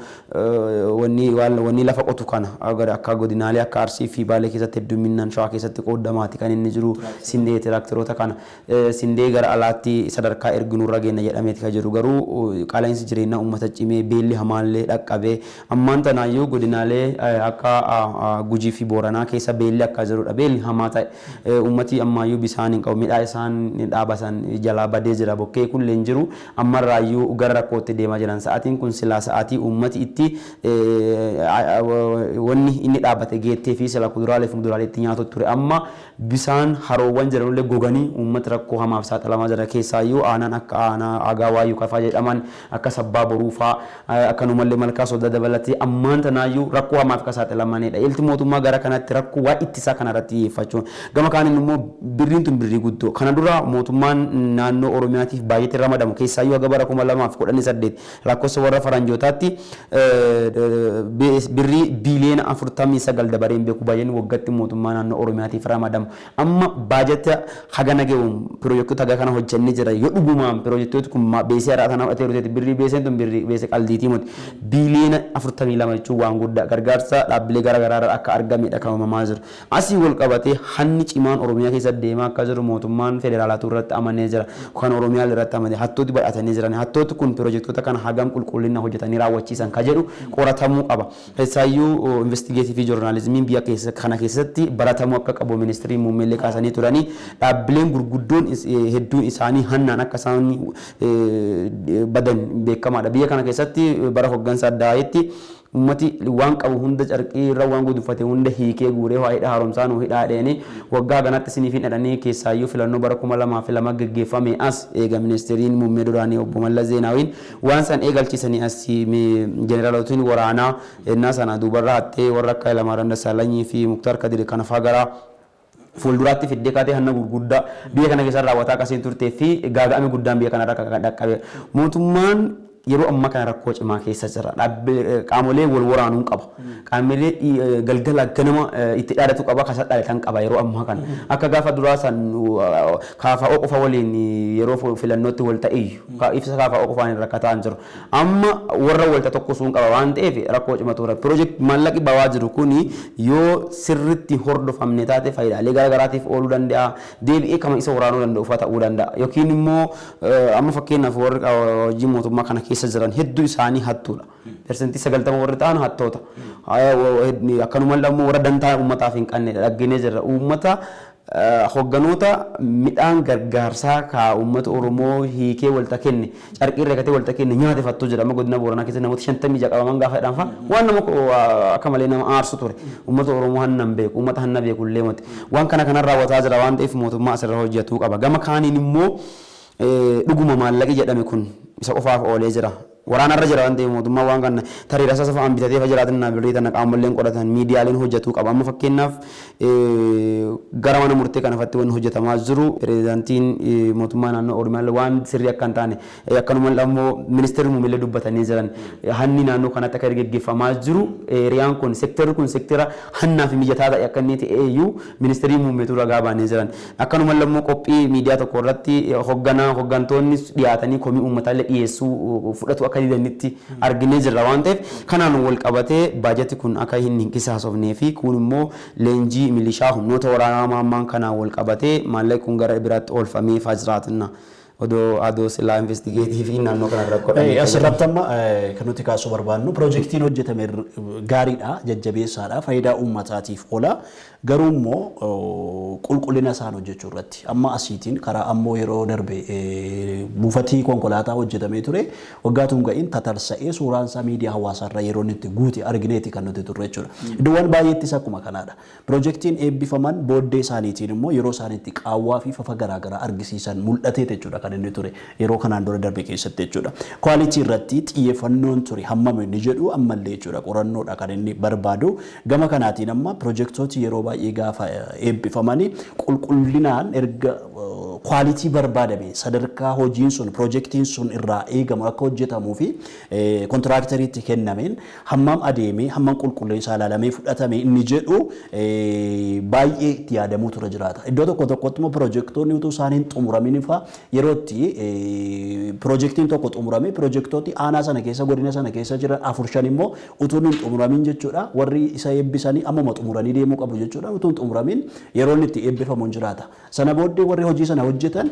wanni lafa qotu kana akka godinaalee akka Arsii fi Baalee keessatti hedduminaan, Shawaa keessatti qoodamaati kan inni jiru. Sindee tiraaktaroota kana sindee gara alaatti sadarkaa erginurra geenna jedhameeti kan jiru. Garuu qaala'insi jireenyaa uummata cimee, beelli hamaallee dhaqqabee, ammaan tanaayyuu godinaalee akka Gujii fi Booranaa keessa beelli akka jirudha. Beelli hamaa ta'e, uummati ammaayyuu bisaan hin qabu, midhaan isaan dhaabasan jalaa badee jira, bokkee kullee hin jiru, ammarraayyuu gara rakkootti deemaa jiran. Sa'aatiin kun silaa sa'aatii uummati itti wanni inni dhaabate geettee fi sila kuduraalee fi muduraalee itti nyaatu ture. Amma bisaan haroowwan jiranullee goganii uummati rakkoo hamaaf saaxilamaa jira. Keessaayyuu aanaan akka aanaa Agaa Waayyuu Kafaa jedhaman, akka Sabbaa Boruufaa, akkanumallee Malkaa Sodaa dabalatee ammaan tanaayyuu rakkoo hamaaf akka saaxilamanidha. Ilti mootummaa gara kanatti rakkoo waa ittisaa kanarratti xiyyeeffachuun, gama kaaniin immoo birriin tun birrii guddoo kana dura mootummaan naannoo Oromiyaatiif baay'eetti ramadamu, keessaayyuu haga bara 2018 lakkoofsa warra faranjootaatti birrii biiliyoona 49 dabareen beeku baay'een waggaatti mootummaa naannoo Oromiyaatiif ramadamu. Amma baajata hagana gahuun piroojektota haga kana hojjennee jira. Yoo dhugumaan piroojektota kun beesee haaraa kana fudhatee jiru, birrii beeseen tun birrii beesee qaldiitii miti. Biiliyoona 42 jechuun waan guddaa, gargaarsa dhaabbilee garaagaraa irraa akka argamedha kan uumamaa jiru. Asii wal qabatee hanni cimaan Oromiyaa keessa deemaa akka jiru mootummaan federaalaatu irratti amanee jira. Kan Oromiyaa irratti amanee hattooti badhaatanii jiran. Hattooti kun piroojektota kana hagam qulqullina hojjetanii raawwachiisan ka jedhu qoratamuu qaba. Keessaayyuu investigative journalismiin biyya keessa kana keessatti baratamuu akka qabu ministirii muummeellee kaasanii turanii, dhaabbileen gurguddoon hedduun isaanii hannaan akka isaan badan beekamaadha. Biyya kana keessatti bara hoggansa addaayitti Ummati waan qabu hunda carqii irra waan guduffate hunda hiikee guuree waa hidha haaromsaa nuu hidhaa dheeni waggaa kanatti isiniif hin dhadhanii keessaayyuu filannoo bara 2002 geggeeffame as eega ministeeriin muummee duraanii obbo Mallas Zeenaawiin waan san eegalchiisanii as jeneraalotni waraanaa ennaa sana duubarraa hattee warra akka Hayilamaariyaam Dassaalanyii fi Muktaar Kadir kana fa'aa gara fuulduraatti fiddee kaatee hanna gurguddaa biyya kana keessa raawwataa akkasiin turtee fi gaaga'ame guddaan biyya kanarra akka dhaqqabe. Mootummaan yeroo ammaa kana rakkoo cimaa keessa jira. Qaamolee wal waraanuu qaba. Qaamolee galgala ganama itti dhaadatu qaba, kasa dhalatan qaba yeroo ammaa kana. Akka gaafa duraa san KFO qofa waliin yeroo filannootti wal ta'iyyu. Ibsa KFO qofaan hin rakkataa hin jiru. Amma warra walta tokko sun qaba waan ta'eef rakkoo cimatu jira. Piroojeekti maallaqi bawaa jiru kuni yoo sirriitti hordofamne taate faayidaalee garaagaraatiif ooluu danda'a. Deebi'ee kama isa waraanuu danda'u fa'aa ta'uu danda'a. Yookiin immoo amma fakkeenyaaf warri hojii mootummaa kana keessa jiran hedduu isaanii hattuudha. 90% warri ta'an hattoota. Akkanuma immoo warra dantaa uummataaf hin qabne dhagginee jirra. Uummata hogganoota midhaan gargaarsaa ka uummata Oromoo hiikee walta kenne carqii irra katee walta kenne nyaate fattuu jira. Amma godina Booranaa keessa namoota 56 qabaman gaafa jedhan fa'a waan nama akka malee nama aarsu ture. Uummata Oromoo hanna hin beeku, uummata hanna beeku illee miti. Waan kana kanan raawwataa jira waan ta'eef mootummaa asirra hojjetuu qaba. Gama kaaniin immoo dhuguma maallaqi jedhame kun isa qofaaf oolee jira. Waraanarra jira waan ta'eef mootummaa waan kana tarii rasaasa fa'aan bitatee fa jiraatin naa birrii tana qaamoleen qodhatan miidiyaaleen hojjetuu qaba. Amma fakkeenyaaf gara mana murtee kana fatti wanni hojjetamaa jiru pireezidaantiin mootummaa naannoo Oromiyaa waan sirrii akka hin taane akkanuma immoo ministeerri muummilee dubbatanii jiran hanni naannoo kanatti akka geggeeffamaa jiru eeriyaan kun seektarri kun seektara hannaa fi mijataa ta'e akka inni ta'e iyyuu ministeerri muummeetu ragaa baanee jiran. Akkanuma immoo qophii miidiyaa tokko irratti hoggantoonni dhiyaatanii komii uummataa illee dhiyeessuu fudhatu akka didanitti arginee jirra waan ta'eef kanaan wal qabatee baajati kun akka hin qisaasofnee fi kun immoo leenjii milishaa humnoota waraanaa maammaan kanaan wal qabatee maallaqni kun gara biraatti oolfamee faa jiraatinna. Odoo adoo silaa investigeetii fi naannoo kana rakkoo dhabee. Asirratti amma kan nuti kaasuu barbaannu piroojeektiin hojjetame gaariidha, jajjabeessaadha, faayidaa uummataatiif oola. Garuu immoo qulqullina isaan hojjechuu irratti amma asiitiin karaa ammoo yeroo darbe buufatii konkolaataa hojjetamee ture waggaa tun ga'iin tatarsa'ee suuraan isaa miidiyaa hawaasaarra yeroo inni itti guute argineeti kan nuti turre jechuudha. Iddoowwan baay'eettis akkuma kanaadha. Piroojeektiin eebbifaman booddee isaaniitiin immoo yeroo isaaniitti qaawwaa fi fafa garaagaraa argisiisan mul'atee jechuudha kan inni ture yeroo kanaan dura darbe keessatti jechuudha. Kwaalitii irratti xiyyeeffannoon ture hammam inni jedhu ammallee jechuudha qorannoodha kan inni barbaadu. Gama kanaatiin amma piroojeektooti yeroo baay'ee gaafa eebbifamanii qulqullinaan erga kwaalitii barbaadame sadarkaa hojiin sun piroojeektiin sun irraa eegamu akka hojjetamuu fi kontiraakteriitti kennameen hammam adeemee hammam qulqullinni isaa ilaalamee fudhatame inni jedhu baay'ee itti yaadamuu tura jiraata. Iddoo tokko tokkotti immoo piroojeektoonni utuu isaan hin xumuramin fa'aa yeroo itti piroojeektiin tokko xumurame piroojeektooti aanaa sana keessa godina sana keessa jiran 4-5 immoo utuu hin xumuramin jechuudha. Warri isa eebbisanii ammuma xumuranii deemuu qabu jechuudha. Utuu hin xumuramin yeroo inni itti eebbifamu hin jiraata. Sana booddee warri hojii sana hojjetan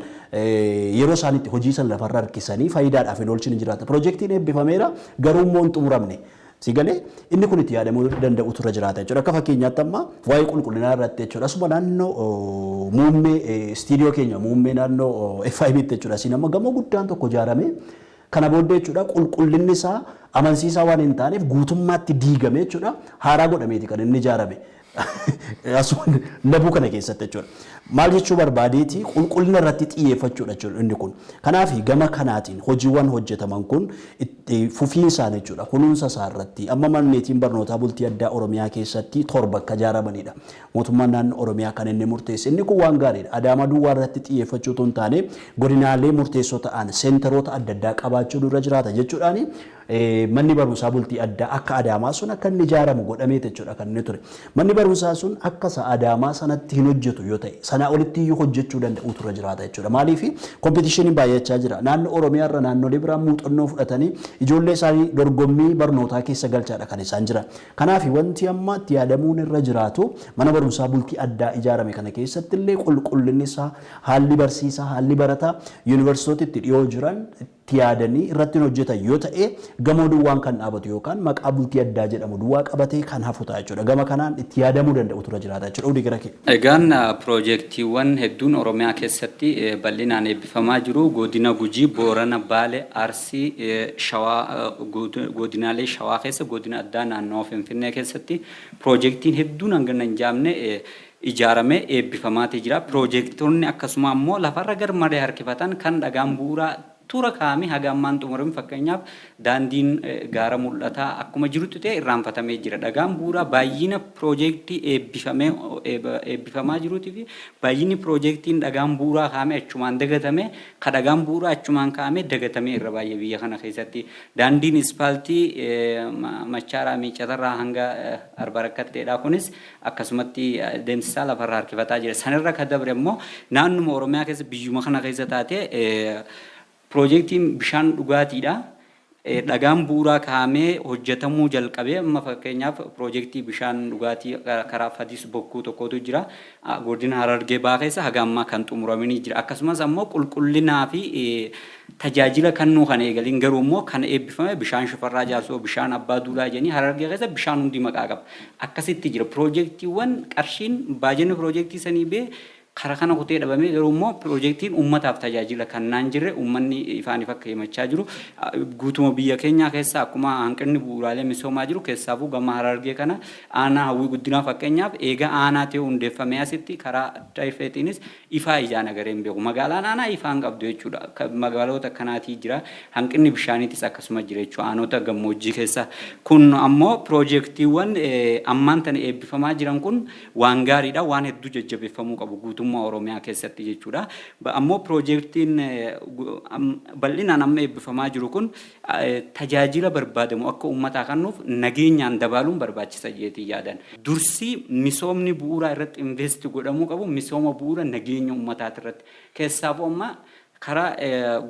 yeroo isaan itti hojii sana lafarra harkisanii faayidaadhaaf hin oolchine jiraata. Piroojeektiin eebbifameera garuu immoo hin xumuramne. Sigalee inni kun itti yaadamuu danda'u tura jiraata jechuudha. Akka fakkeenyaatti amma waa'ee qulqullinaa irratti jechuudha. Asuma naannoo muummee istiidiyoo keenya muummee naannoo FIB'tti jechuudha. Asiin amma gamoo guddaan tokko ijaarame kana booddee jechuudha qulqullinni isaa amansiisaa waan hin taaneef guutummaatti diigame jechuudha. Haaraa godhameeti kan inni ijaarame. Asuma labuu kana keessatti jechuudha. Maal jechuu barbaadeeti qulqullina irratti xiyyeeffachuudha jechuudha inni kun. Kanaaf gama kanaatiin hojiiwwan hojjetaman kun fufiinsaan jechuudha kunuunsa isaa irratti amma manneetiin barnootaa bultii addaa Oromiyaa keessatti 7 akka ijaaramanidha. Mootummaan naannoo Oromiyaa kan inni murteesse inni kun waan gaariidha. Adaamaa duwwaa irratti xiyyeeffachuu otoo hin taane godinaalee murteessoo ta'an seenteroota adda addaa qabaachuu dura jiraata jechuudhaani manni barumsaa bultii addaa akka Adaamaa sun akka inni ijaaramu godhamee jechuudha kan inni ture. Manni barumsaa sun akka isa Adaamaa sanatti hin hojjetu yoo ta'e sanaa olitti iyyuu hojjechuu danda'u tura jiraata jechuudha. Maaliif kompetiishiniin baay'achaa jira. Naannoo Oromiyaa irra naannolee biraa muuxannoo fudhatanii ijoollee isaanii dorgommii barnootaa keessa galchaadha kan isaan jiran. Kanaaf wanti amma itti yaadamuun irra jiraatu mana barumsaa bultii addaa ijaarame kana keessatti illee qulqullinni isaa haalli barsiisaa haalli barataa yuunivarsiitota itti dhiyoo jiran Itti yaadanii irratti hin hojjetan yoo ta'e, gamoo duwwaan kan dhaabatu yookaan maqaa bultii addaa jedhamu duwwaa qabatee kan hafu ta'a jechuudha. Gama kanaan itti yaadamuu danda'u tura jiraata jechuudha. Udii gara kee. Egaan piroojeektiiwwan hedduun Oromiyaa keessatti bal'inaan eebbifamaa jiru. Godina Gujii, Boorana, Baale, Arsii, Shawaa, godinaalee Shawaa keessa, godina addaa naannawaa Finfinnee keessatti piroojeektiin hedduun hangana hin jaamne ijaaramee eebbifamaatii jira. Piroojeektoonni akkasuma ammoo lafarra garmalee harkifatan, kan dhagaan bu'uuraa tura kaa'amee haga ammaan xumurame, fakkeenyaaf daandiin gaara mul'ataa akkuma jirutti ta'e irraanfatamee jira. Dhagaan bu'uuraa baay'ina piroojeektii eebbifamee eebbifamaa jiruutii fi baay'inni piroojeektiin dhagaan bu'uuraa kaa'amee achumaan dagatame, ka dhagaan bu'uuraa achumaan kaa'amee dagatame irra baay'ee biyya kana keessatti. Daandiin ispaaltii Machaaraa Miicatarraa hanga Arbarakkatteedha, kunis akkasumatti deemsisaa lafarra harkifataa jira. Sanirra ka dabre immoo naannuma Oromiyaa keessa, biyyuma kana keessa taate, piroojeektiin bishaan dhugaatiidha. Dhagaan bu'uuraa kaa'amee hojjetamuu jalqabee, amma fakkeenyaaf piroojeektii bishaan dhugaatii karaa Fadis Bokkuu tokkotu jira. Godina Harargee Bahaa keessa haga ammaa kan xumuramanii jira. Akkasumas ammoo qulqullinaa fi tajaajila kennuu kan eegalin, garuu immoo kan eebbifame bishaan Shifarraa Jaarsoo, bishaan Abbaa Duulaa jedhanii, Harargee keessa bishaan hundi maqaa qaba. Akkasitti jira. Piroojeektiiwwan qarshiin baajanni piroojeektii sanii bee karaa kana kutee dhabamee, garuu immoo piroojeektiin uummataaf tajaajila kannaan jirre uummanni ifaan ifa akka himachaa jiru. Guutuma biyya keenyaa keessa akkuma hanqinni bu'uuraalee misoomaa jiru, keessaafuu gama Harargee kana aanaa Hawwii Guddinaa fakkeenyaaf eega aanaa ta'e hundeeffamee asitti karaa tayfeetiinis ifaa ijaan agaree hin beeku. Magaalaan aanaa ifaan qabdu jechuudha. Magaalota akkanaatii jira. Hanqinni bishaaniitis akkasuma jira jechuudha aanota gammoojjii keessa. Kun ammoo piroojeektiiwwan ammaan tana eebbifamaa jiran kun waan gaariidha, waan hedduu jajjabeeffamuu qabu guutummaa Oromiyaa keessatti jechuudha. Ammoo piroojeektiin bal'inaan amma eebbifamaa jiru kun tajaajila barbaadamu akka uummataa kennuuf nageenyaan dabaaluun barbaachisa jeetii yaadan. Dursi misoomni bu'uuraa irratti invest godhamuu qabu misooma bu'uura nageenya uummataati irratti. Keessaafuu amma karaa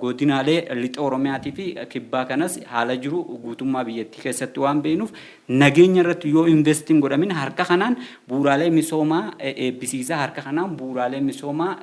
godinaalee lixa Oromiyaatii fi kibbaa kanas haala jiru guutummaa biyyattii keessatti waan beeknuuf, nageenya irratti yoo investiin godhamin, harka kanaan bu'uuraalee misoomaa eebbisiisaa, harka kanaan bu'uuraalee misoomaa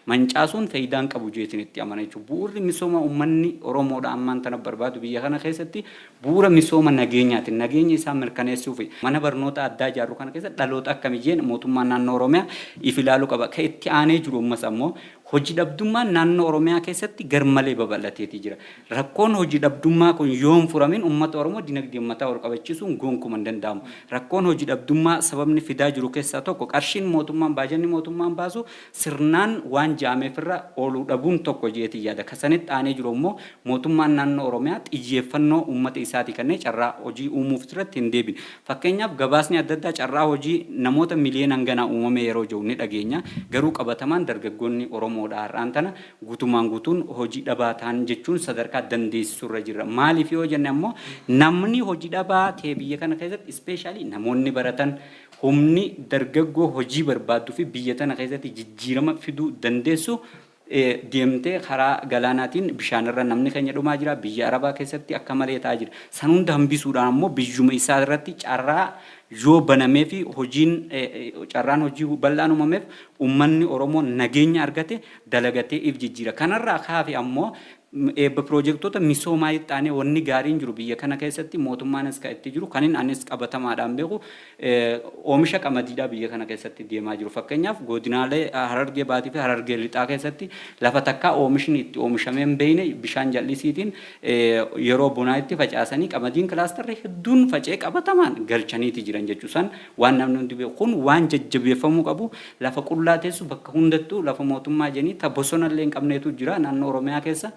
mancaasuun faayidaan qabu jeetiin itti amana jechuudha. Bu'uurri misooma uummanni Oromoodha ammaan tana barbaadu biyya kana keessatti bu'uura misooma nageenyaati. Nageenya isaa mirkaneessuuf mana barnoota addaa ijaarru kana keessa dhaloota akkamii mootummaan naannoo Oromiyaa if ilaaluu qaba. Kan itti aanee jiru ammas ammoo hojii dhabdummaan naannoo Oromiyaa keessatti garmalee babal'ateetii jira. Rakkoon hojii dhabdummaa kun yoo hin furamin uummata Oromoo dinagdee mataa ol qabachiisuun gonkumaa hin danda'amu. Rakkoon hojii dhabdummaa sababni fidaa jiru keessaa tokko qarshiin mootummaan, baajanni mootummaan baasu sirnaan waan jaameefirra ooluu dhabuun tokko jeetii yaada. Kasanitti aanee jiru immoo mootummaan naannoo Oromiyaa xiyyeeffannoo uummata isaatii kennee carraa hojii uumuuf irratti hin deebine. Fakkeenyaaf gabaasni adda addaa carraa hojii namoota miliyoona hanganaa uumame yeroo jiru ni dhageenya. Garuu qabatamaan dargaggoonni Oromoodha har'aan tana guutumaan guutuun hojii dhabaa ta'an jechuun sadarkaa dandeessisurra jirra. Maaliif yoo jenne ammoo namni hojii dhabaa ta'e biyya kana keessatti, especially namoonni baratan, humni dargaggoo hojii barbaadduu fi biyya tana keessatti jijjiirama fiduu dandeessu deemtee karaa galaanaatiin bishaanirra namni keenya dhumaa jira. Biyya Arabaa keessatti akka malee ta'aa jira. San hunda hambisuudhaan ammoo biyyuma isaa irratti carraa yoo banamee fi hojiin, carraan hojii bal'aan uumameef, uummanni Oromoo nageenya argate dalagatee if jijjiira. Kanarraa kaafe ammoo eebba piroojektota misoomaa itti wanni gaariin jiru biyya kana keessatti mootummaanis kan itti jiru, kanin anis qabatamaadhaan beeku, oomisha qamadiidhaa biyya kana keessatti deemaa jiru. Fakkeenyaaf godinaalee Harargee Baatii fi Harargee Lixaa keessatti lafa takkaa oomishni itti oomishamee hin beekne bishaan jal'isiitiin yeroo bonaa itti facaasanii qamadiin kilaastarri hedduun faca'ee qabatamaan galchaniiti jiran jechuu san waan namni hundi beeku. Kun waan jajjabeeffamuu qabu. Lafa qullaa teessu bakka hundattuu lafa mootummaa jedhanii ta bosonallee hin qabneetu jira naannoo Oromiyaa keessa.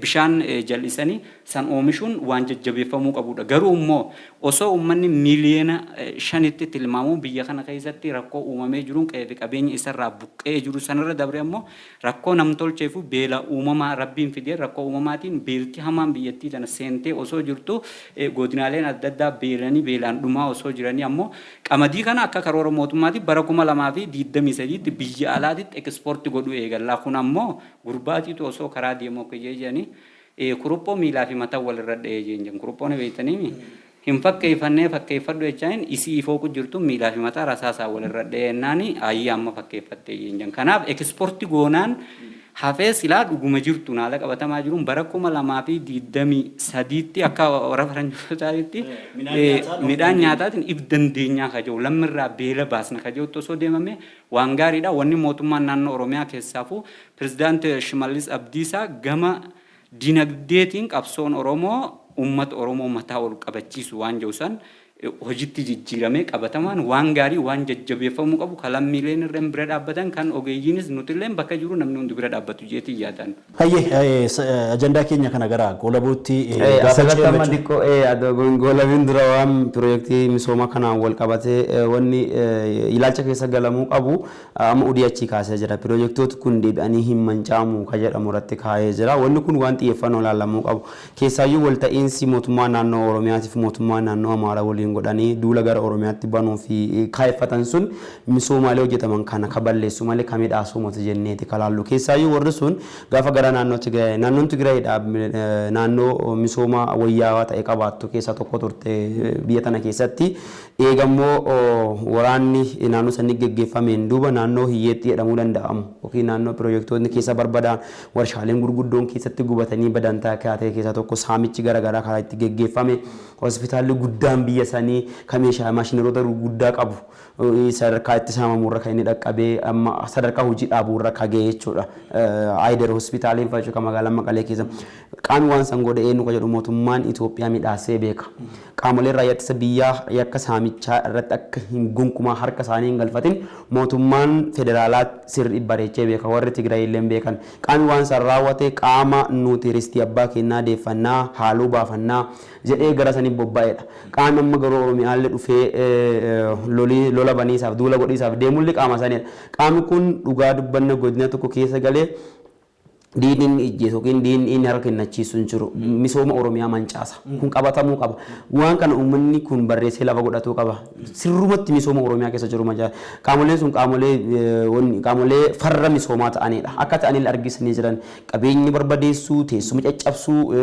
Bishaan jal'isanii san oomishuun waan jajjabeeffamuu qabudha. Garuu immoo osoo uummanni 5 miiliyoona tilmaamuu biyya kana keessatti rakkoo uumamee jiruun qe'ee fi qabeenya isarraa buqqee jiru, sanarra dabre ammoo rakkoo namtolchee fi beela uumamaa rabbiin fidee rakkoo uumamaatiin beelti hamaan biyyattii tana seentee osoo jirtu, godinaaleen adda addaa beelanii beelaan dhumaa osoo jiranii, ammoo qamadii kana akka karoora mootummaatti bara 2023tti biyya alaatitti ekspoortii godhuu eegallaa. Kun ammoo gurbaatiitu osoo karaa deemu akka jedhanii kuruphoo miilaa fi mataa walirra dha'ee jeen. Kuruphoon beektanii hin fakkeeffannee fakkeeffadhu jechaan isii ifooqu jirtu miilaa fi mataa rasaasaa walirra dha'ee jennaani ayyii amma fakkeeffattee jeen. Kanaaf ekspoortii goonaan Hafee silaa dhuguma jirtu haala qabatamaa jiruun bara 2023tti akka warra faranjootaatti midhaan nyaataatiin if dandeenyaa ka jiru, lammirraa beela baasna ka jirutti osoo deemame waan gaariidha. Wanni mootummaan naannoo Oromiyaa keessaafuu Pirezidaant Shimallis Abdiisaa gama dinagdeetiin qabsoon Oromoo uummata Oromoo mataa ol qabachiisu waan jiru san hojitti jijjiiramee qabatamaan waan gaarii, waan jajjabeeffamuu qabu, kan lammiileen irra bira dhaabbatan, kan ogeeyyiinis nutilleen bakka jiru namni hundi bira dhaabbatu jeetii yaadan. Hayyee, ajandaa keenya kana gara goolabuutti gaafa Asirratti amma xiqqoo goolabiin dura waan piroojeektii misooma kanaan wal qabatee wanni ilaalcha keessa galamuu qabu amma udii achii kaasee jira. Piroojeektooti kun deebi'anii hin mancaamu ka jedhamu irratti kaa'ee jira. Wanni kun waan xiyyeeffannoo ilaalamuu qabu. Keessaayyuu walta'iinsi mootummaa naannoo Oromiyaatiif mootummaa naannoo Amaaraa waliin godhanii duula gara Oromiyaatti banuu fi kaayeffatan sun misoomaalee hojjetaman kana ka balleessu malee ka midhaasuu miti jenneeti ka laallu. Keessaayyuu warri sun gaafa gara naannoo Tigraay, naannoon Tigraay naannoo misooma wayyaawaa ta'e qabaattu keessaa tokko turte biyya tana keessatti. Eegammoo waraanni naannoo sanii geggeeffameen duuba naannoo hiyyeetti jedhamuu danda'amu yookiin naannoo piroojeektoonni keessa barbadaan, warshaaleen gurguddoon keessatti gubatanii badan ta'e keessaa tokko, saamichi garaagaraa karaa itti geggeeffame, hospitaalli guddaan biyya sanii kan meeshaa maashinaroota gurguddaa qabu sadarkaa itti saamamurra kan inni dhaqqabee amma sadarkaa hojii dhaabuurra ka ga'e jechuudha. Ayider hospitaaliin fa'a jechuudha magaalaa Maqalee keessa. Qaamni waan san godhe eenyu ka jedhu mootummaan Itoophiyaa midhaasee beeka. Qaamoleen raayyaa ittisa biyyaa yakka saamichaa irratti akka hin gonkumaa harka isaanii hin galfatin mootummaan federaalaa sirrii bareechee beeka, warri Tigraay illee beekan. Qaamni waan san raawwate qaama nuti ristii abbaa kennaa deeffannaa, haaloo baafannaa jedhee gara sanii bobba'edha. Qaamni amma garuu Oromiyaallee dhufee lola baniisaaf duula godhiisaaf deemullee qaama sanidha. Qaamni kun dhugaa dubbanna godina tokko keessa galee diinni inni ijjeesu yookiin diinni inni harka kennachiisu hin jiru. Misooma Oromiyaa mancaasa. Kun qabatamuu qaba. Waan kana uummanni kun barreessee lafa godhatuu qaba. Sirrumatti misooma Oromiyaa keessa jiru mancaasa. Qaamoleen sun qaamolee farra misoomaa ta'anidha. Akka ta'anii argisanii jiran qabeenya barbadeessuu, teessuma caccabsuu,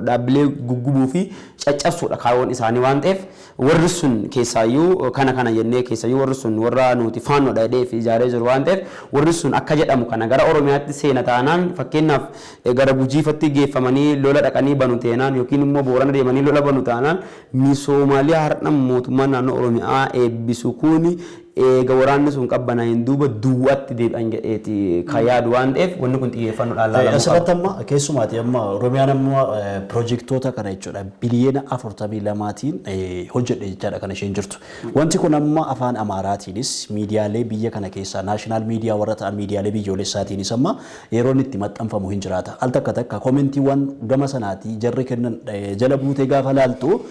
dhaabbilee guggubuu fi caccabsuudha kaayyoon isaanii waan ta'eef, warri sun keessaayyuu kana kana jennee, keessaayyuu warri sun warra nuti faannoodha jedhee fi ijaaree jiru waan ta'eef, warri sun akka jedhamu kana gara Oromiyaatti seena taanaan, fakkeenyaaf gara Gujiifatti geeffamanii lola dhaqanii banu teenaan yookiin immoo Boorana deemanii lola banu taanaan, misoomaalee har'a mootummaan naannoo Oromiyaa eebbisu kuni eega waraanni sun qabbanaa'een duuba duwwaatti deebi'an jedheeti kan yaadu waan ta'eef, wanni kun xiyyeeffannoodhaan laalamuu qaba. Asirratti amma keessumaati amma Oromiyaan amma piroojeektoota kana jechuudha biliyoona 42tiin hojjedhe jechaadha kan isheen jirtu. Wanti kun amma afaan Amaaraatiinis miidiyaalee biyya kana keessaa national media warra ta'an, miidiyaalee biyyoolessaatiinis amma yeroo inni itti maxxanfamu hin jiraata. Al takka takka koomentiiwwan gama sanaatii jarri kennan jala buutee gaafa laaltu,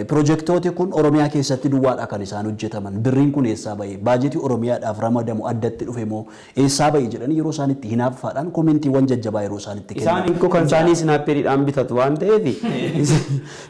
piroojeektooti kun Oromiyaa keessatti duwwaadha kan isaan hojjetaman. Birriin kun eessaa bahe? Baajetii Oromiyaadhaaf ramadamu addatti dhufe moo eessaa bahe jedhanii yeroo isaan itti hinaaffaadhaan koomentiiwwan jajjabaa yeroo isaan itti kennan. Isaan hiikoo kan isaanii sniper iidhaan bitatu waan ta'eef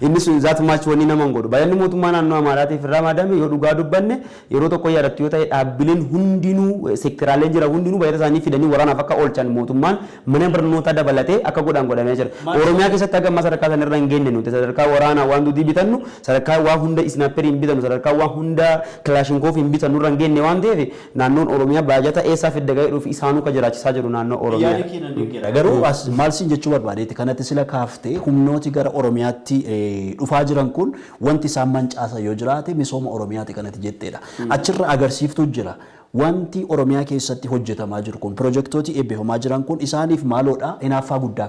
inni sun that much wanni nama hin godhu. Baay'inni mootummaa naannoo Amaaraatiif ramadame yoo dhugaa dubbanne, yeroo tokko yaadattu yoo ta'e, dhaabbileen hundinuu, seekteraaleen jira hundinuu baay'ina isaanii fidanii waraanaaf akka oolchan mootummaan mana barnootaa dabalatee akka godhan godhamee jira. Oromiyaa keessatti haga ammaa sadarkaa sanarra hin geenye nuti. Sadarkaa waraanaa waan duudii bitannu, sadarkaa waa hunda sniper ii hin bitannu, sadarkaa waa hunda kilaashinkoof hin bitannu irra hin geenye waan ta'eef, naannoon Oromiyaa baajata eessaa fidda ga'ee fi isaanuu ka jiraachisaa jiru naannoo Oromiyaa. Yaadi kee nan deeggera. Garuu as maal siin jechuu barbaadeeti, kanatti sila kaaftee, humnooti gara Oromiyaatti dhufaa jiran kun wanti isaan mancaasa yoo jiraate misooma Oromiyaati kanatti jetteedha. Achirra agarsiiftuu jira. Wanti Oromiyaa keessatti hojjetamaa jiru kun, pirojektooti eebbifamaa jiran kun isaaniif maaloodha, hinaaffaa guddaa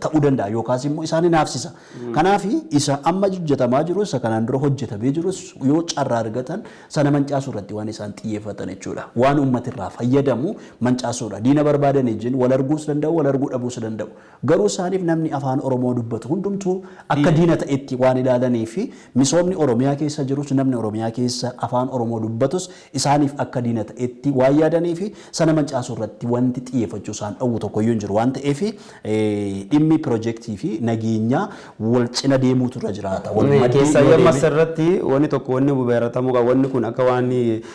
ta'uu danda'a yookaas immoo isaan hinaafsisa. Kanaaf isa amma hojjetamaa jiru, isa kanaan dura hojjetamee jirus yoo carraa argatan sana mancaasuu irratti waan isaan xiyyeeffatan jechuudha. Waan uummati irraa fayyadamu mancaasuudha. Diina barbaadan wajjin wal arguus danda'u, wal arguu dhabuus danda'u. Garuu isaaniif namni afaan Oromoo dubbatu hundumtuu akka diina ta'etti waan ilaalanii fi misoomni Oromiyaa keessa jirus, namni Oromiyaa keessa afaan Oromoo dubbatus isaaniif akka diina ta'etti waan yaadanii fi sana mancaasuu irratti wanti xiyyeeffachuu isaan dhowwu tokkoyyuu hin jiru waan ta'eef, dhimmi pirojektii fi nageenyaa wal cina deemuutu irra jiraata. Wal maddii Keessaa yoo amma deeme- asirratti wanni tokko wanni baratamuu qaba. Wanni kun akka waan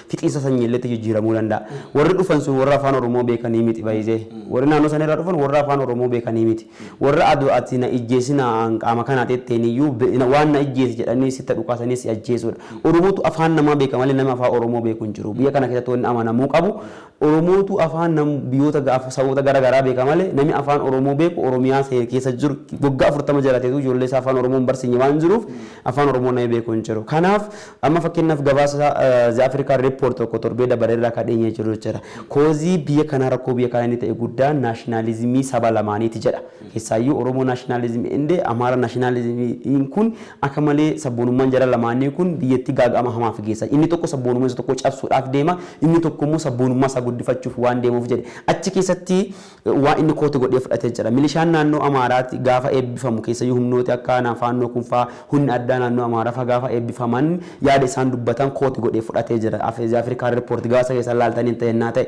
fixiinsa sanyiilleetti jijjiiramuu danda'a. Warri dhufan sun warra afaan Oromoo beekanii miti baay'isee. Warri naannoo sana irraa dhufan warra afaan Oromoo beekanii miti. Warra adu ati na ijjeesina qaama kanaa tetteen iyyuu waan na ijjeesi jedhanii sitta dhukaasanii si ajjeesudha. Oromootu afaan namaa beeka malee nama afaan Oromoo beeku hin jiru. Biyya kana keessatti wanni amanamuu qabu Oromootu afaan biyyoota saboota garaagaraa beeka malee namni afaan Oromoo beeku Oromiyaa keessa jiru waggaa 40 jirateetu ijoollee isaa afaan Oromoo hin barsiisne waan jiruuf afaan Oromoo namni beeku hin jiru. Kanaaf amma fakkeenyaaf gabaasa The African Report tokko torbee dabareerraa kan dhiyeenyee jiru jechuudha. Cause biyya kanaa, rakkoo biyya kanaa inni ta'e guddaan nationalism saba lamaaniiti jedha. Keessaayyuu Oromoo nationalism and Amaara nationalismiin kun akka malee sabboonummaan jara lamaanii kun biyyatti gaaga'ama hamaaf geessa. Inni tokko sabboonummaa isa tokko cabsuudhaaf deema, inni tokko immoo sabboonummaa isaa guddifachuuf waan deemuuf jedhe. Achi keessatti waan inni quote godhee fudhatee jira. Milishaan naannoo Amaaraatti gaafa eebbifamu, keessayyuu humnooti akka faannoo kun faa, humni addaa naannoo Amaaraa faa gaafa eebbifaman yaada isaan dubbatan quote godhee fudhatee jira. Afrikaan Report gaasa keessa laaltanii ta'ennaa ta'e,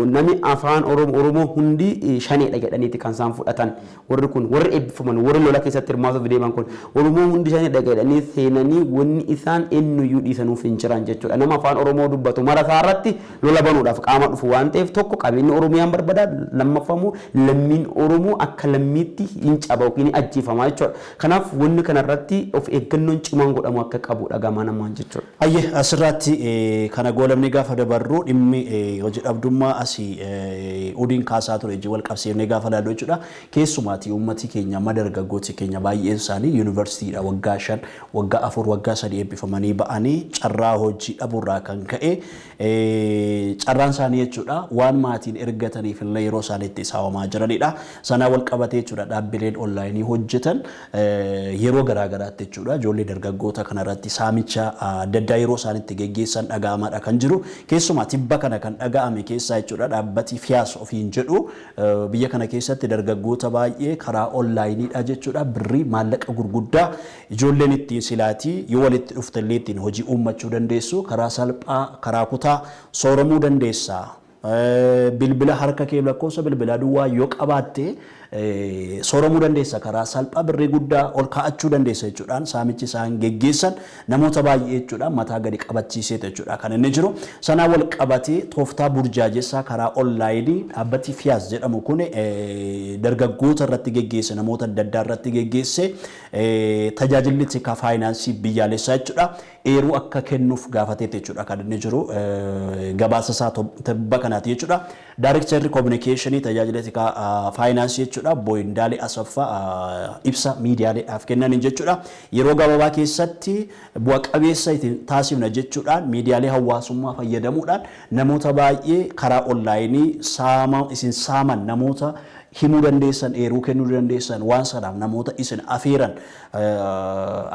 namni afaan Oromoo hundi shaneedha jedhaniiti kan isaan fudhatan. Warri kun, warri eebbifaman, warri lola keessatti hirmaatuuf deeman kun, Oromoo hundi shaneedha jedhanii seenanii wanni isaan eenyuyyuu dhiisanuuf hin jiran jechuudha. Nama afaan Oromoo dubbatu mara isaa irratti lola banuudhaaf qaama dhufu waan ta'eef, tokko qabeenyi Oromiyaan barbaada, lammaffamu lammiin Oromoo akka lammiitti hin caba yookiin ajjeefama jechuudha. Kanaaf wanni kanarratti of eeggannoon cimaan godhamu akka qabudha gamaa namaan jechuudha. Ayyee, asirratti kana goolamni gaafa dabarru, dhimmi hojii dhabdummaa asii udiin kaasaa ture wal qabsiifnee gaafa ilaallu jechuudha. Keessumaati uummati keenya amma dargaggooti keenya baay'een isaanii yuunivarsiitiidha waggaa 5, waggaa 4, waggaa 3 eebbifamanii ba'anii carraa hojii dhabuurraa kan ka'e carraan isaanii jechuudha waan maatiin ergataniif illee yeroo isaan itti saawamaa jiranidha. Sanaa wal qabatee jechuudha dhaabbileen online hojjetan yeroo garaa garaatti jechuudha ijoollee dargaggoota kanarratti saamicha adda addaa yeroo isaan itti geggeessan dhaga'amaadha kan jiru. Keessumaa tibba kana kan dhaga'ame keessaa jechuudha dhaabbati Fiyaas ofiin jedhu biyya kana keessatti dargaggoota baay'ee karaa onlineiidha jechuudha birrii maallaqa gurguddaa ijoolleen ittiin silaatii yoo walitti dhuftallee ittiin hojii uummachuu dandeessu, karaa salphaa karaa kutaa sooramuu dandeessa. Bilbila harka kee, lakkoofsa bilbilaa duwwaa yoo qabaatte sooramuu dandeessa, karaa salphaa birrii guddaa ol kaa'achuu dandeessa jechuudhaan saamichi isaan geggeessan namoota baay'ee jechuudha mataa gadi qabachiisee jechuudha kan inni jiru. Sanaa wal qabatee tooftaa burjaajessaa karaa online dhaabbati Fiyaas jedhamu kun dargaggoota irratti geggeesse, namoota adda addaa irratti geggeesse, tajaajilli tikaa faayinaansii biyyaalessaa jechuudha eeruu akka kennuuf gaafateet jechuudha kan inni jiru gabaasa isaa tibba kanaati jechuudha. Daarektarri koominikeeshinii tajaajila tikaa faayinaansii jechuudha obbo Indaalee Asaffaa ibsa miidiyaaleedhaaf kennaniin jechuudha. Yeroo gabaabaa keessatti bu'a qabeessa ittiin taasifna jechuudhaan miidiyaalee hawaasummaa fayyadamuudhaan namoota baay'ee karaa online saama isin saaman, namoota himuu dandeessan, eeruu kennuu dandeessan, waan sanaaf namoota isin afeeran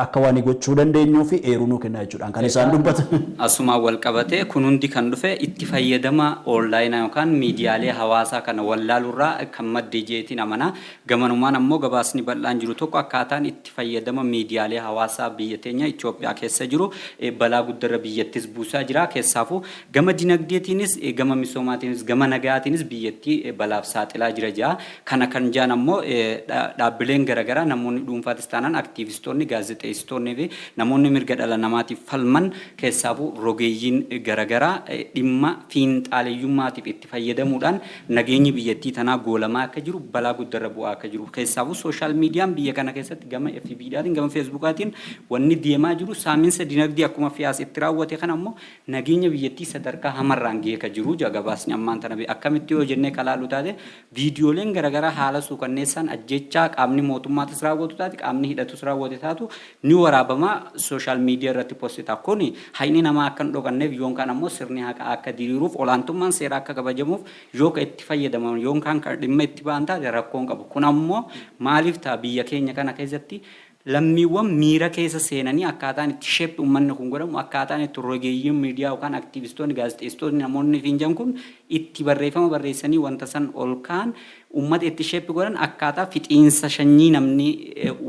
akka waan gochuu dandeenyuu fi eeruu nuu kennaa jechuudhaan kan isaan dubbatan. Asumaan wal qabatee kun hundi kan dhufe itti fayyadama online yookaan miidiyaalee hawaasaa kana wallaaluurraa kan madde jeetiin amanaa. Gamanumaan ammoo gabaasni bal'aan jiru tokko akkaataan itti fayyadama miidiyaalee hawaasaa biyya teenya Itoophiyaa keessa jiru balaa guddarra biyyattis buusaa jira. Keessaafuu gama dinagdeetiinis, gama misoomaatiinis, gama nagaatiinis biyyattii balaaf saaxilaa jira jaa. Kana kan jaan ammoo dhaabbileen garaagaraa, namoonni dhuunfaatis taanaan, aktiivistoonni, gaazexeessitoonni fi namoonni mirga dhala namaatiif falman, keessaafuu rogeeyyiin garaagaraa dhimma fiinxaaleyyummaatiif itti fayyadamuudhaan nageenyi biyyattii tanaa goolamaa akka jiru, balaa guddarra bu'aa akka jiru. Keessaafuu social mediaan biyya kana keessatti gama FB'dhaatiin, gama Facebookaatiin wanni deemaa jiru saaminsa dinagdee akkuma Fiyaas itti raawwate kana ammoo nageenya biyyattii sadarkaa hamarraan gahee akka jiru gabaasni ammaan tana. Akkamitti yoo jennee kalaalu taate, viidiyooleen garaagaraa haala suukanneessaan ajjechaa qaamni mootummaatis raawwatu taate, qaamni hidhatus raawwate taatu, ni waraabama, social media irratti post ta'a. Kuni hayni namaa akka hin dhokanneef yookaan ammoo sirni haqaa akka diriiruuf, olaantummaan seeraa akka kabajamuuf yoo ka itti fayyadaman yookaan kan dhimma itti ba'an taate rakkoon qabu. Kun ammoo maaliif ta'a? Biyya keenya kana keessatti lammiiwwan miira keessa seenanii akkaataan itti shape uummanni kun godhamu, akkaataan itti rogeeyyiin miidiyaa yookaan aktiivistoonni, gaazexeessitoonni, namoonni fiinjan kun itti barreeffama barreessanii wanta san ol kaan uummata itti shape godhan, akkaataa fixiinsa sanyii namni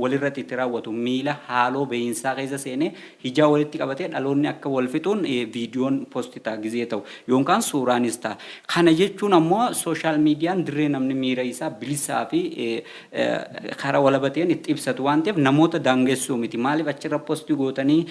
walirratti itti raawwatu, miila haaloo beeyinsaa keessa seenee hijaa walitti qabatee dhaloonni akka wal fixuun viidiyoon post ta'a gizee ta'u yookaan suuraanis ta'a. Kana jechuun ammoo social mediaan dirree namni miira isaa bilisaa fi karaa walabateen itti ibsatu waan ta'eef namoota daangessuu miti. Maaliif achirra post gootanii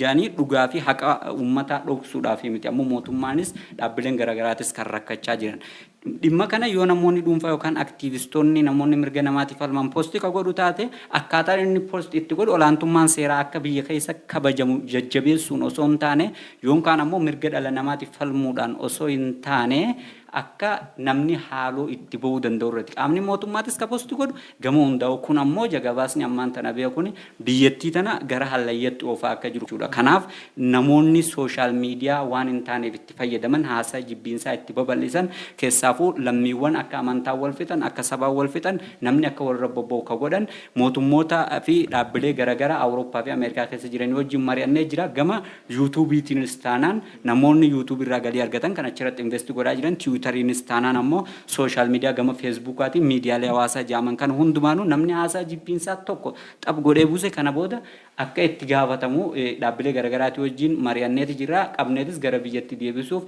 jaanii dhugaa fi haqa uummataa dhoksuudhaaf miti. Ammoo mootummaanis dhaabbileen garaagaraatis kan rakkachaa jiran. Dhimma kana yoo namoonni dhuunfaa yookaan aktiivistoonni, namoonni mirga namaatiif falman post ka godhu taate, akkaataan inni post itti godhu olaantummaan seeraa akka biyya keessa kabajamu jajjabeessuun osoo hin taane, yookaan ammoo mirga dhala namaatiif falmuudhaan osoo hin taane, akka namni haaloo itti bahuu danda'u irratti qaamni mootummaatis ka post godhu gama hundaa'u. Kun ammoo jagabaasni ammaan tana beekuni biyyattii tana gara hallayyatti oofaa akka jiru jechuudha. Kanaaf namoonni social media waan hin taaneef itti fayyadaman, haasaa jibbiinsaa itti babal'isan, keessaafuu lammiiwwan akka amantaa wal fixan, akka sabaa wal fixan, namni akka walirra bobba'u ka godhan, mootummoota fi dhaabbilee garaagaraa Awurooppaa fi Ameerikaa keessa jiran wajjin mari'annee jira. Gama YouTubeiitiinis taanaan, namoonni YouTube irraa galii argatan kan achirratti invest godhaa jiran, Twitteriinis taanaan, ammoo social media gama Facebookaatiin, miidiyaalee hawaasaa jaaman kan hundumaanuu namni haasaa jibbiinsaa tokko xap godhee buuse kana booda akka itti gaafatamu dhaabbilee garaagaraatii wajjin mari'anneeti jira. Qabneetis gara biyyatti deebisuuf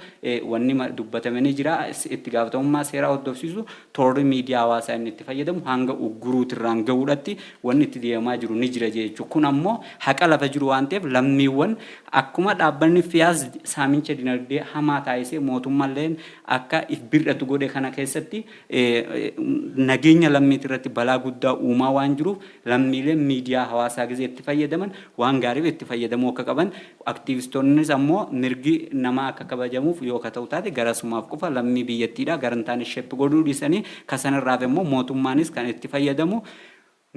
wanni dubbatame ni jira. Itti gaafatamummaa seeraa hordofsiisu, toorri miidiyaa hawaasaa inni itti fayyadamu hanga ugguruutirraan gahuudhatti wanni itti deemaa jiru ni jira jechuudha. Kun ammoo haqa lafa jiru waan ta'eef, lammiiwwan akkuma dhaabbanni fiyaas saamicha dinagdee hamaa taasisee mootummaalleen akka if bir'atu godhe kana keessatti nageenya lammiitii irratti balaa guddaa uumaa waan jiruuf, lammiileen miidiyaa hawaasaa gisee itti fayyadaman waan gaariif itti fayyadamuu akka qaban, aktiivistoonnis ammoo mirgi namaa akka kabajamuuf yoo ka ta'u taate garasumaaf qofa lammii biyyattiidha gara hin taane shape godhuu dhiisanii, kasanirraaf immoo mootummaanis kan itti fayyadamu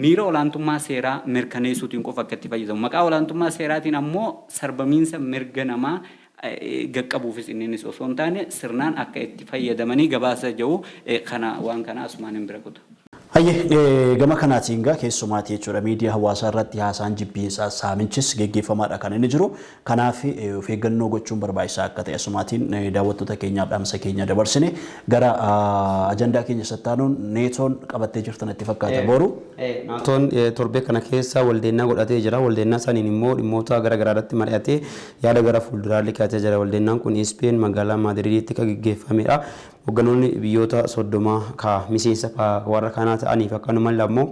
miira olaantummaa seeraa mirkaneessuutiin qofa akka itti fayyadamu. Maqaa olaantummaa seeraatiin ammoo sarbamiinsa mirga namaa gaqqabuufis inninis osoo hin taane sirnaan akka itti fayyadamanii gabaasa jiru kana waan kana asumaan hin bira kuta. Hayyee, gama kanaatiin gaa keessumaati jechuudha, miidiyaa hawaasaa irratti haasaan jibbiinsaa, saaminchis geggeeffamaadha kan inni jiru. Kanaaf of eeggannoo gochuun barbaachisaa akka ta'e asumaatiin daawwattoota keenyaaf dhaamsa keenya dabarsine gara ajandaa keenya sattaanuun NATOn qabattee jirtan itti fakkaata boru. NATOn torbee kana keessa waldeennaa godhatee jira. Waldeennaa saniin immoo dhimmoota gara garaa irratti mari'atee yaada gara fuulduraa kaa'atee jira. Waldeennaan kun Ispeen magaalaa Maadriiditti kan geggeeffamedha. Hogganoonni biyyoota 30 ka miseensa warra kanaa ta'aniif akkanumallee ammoo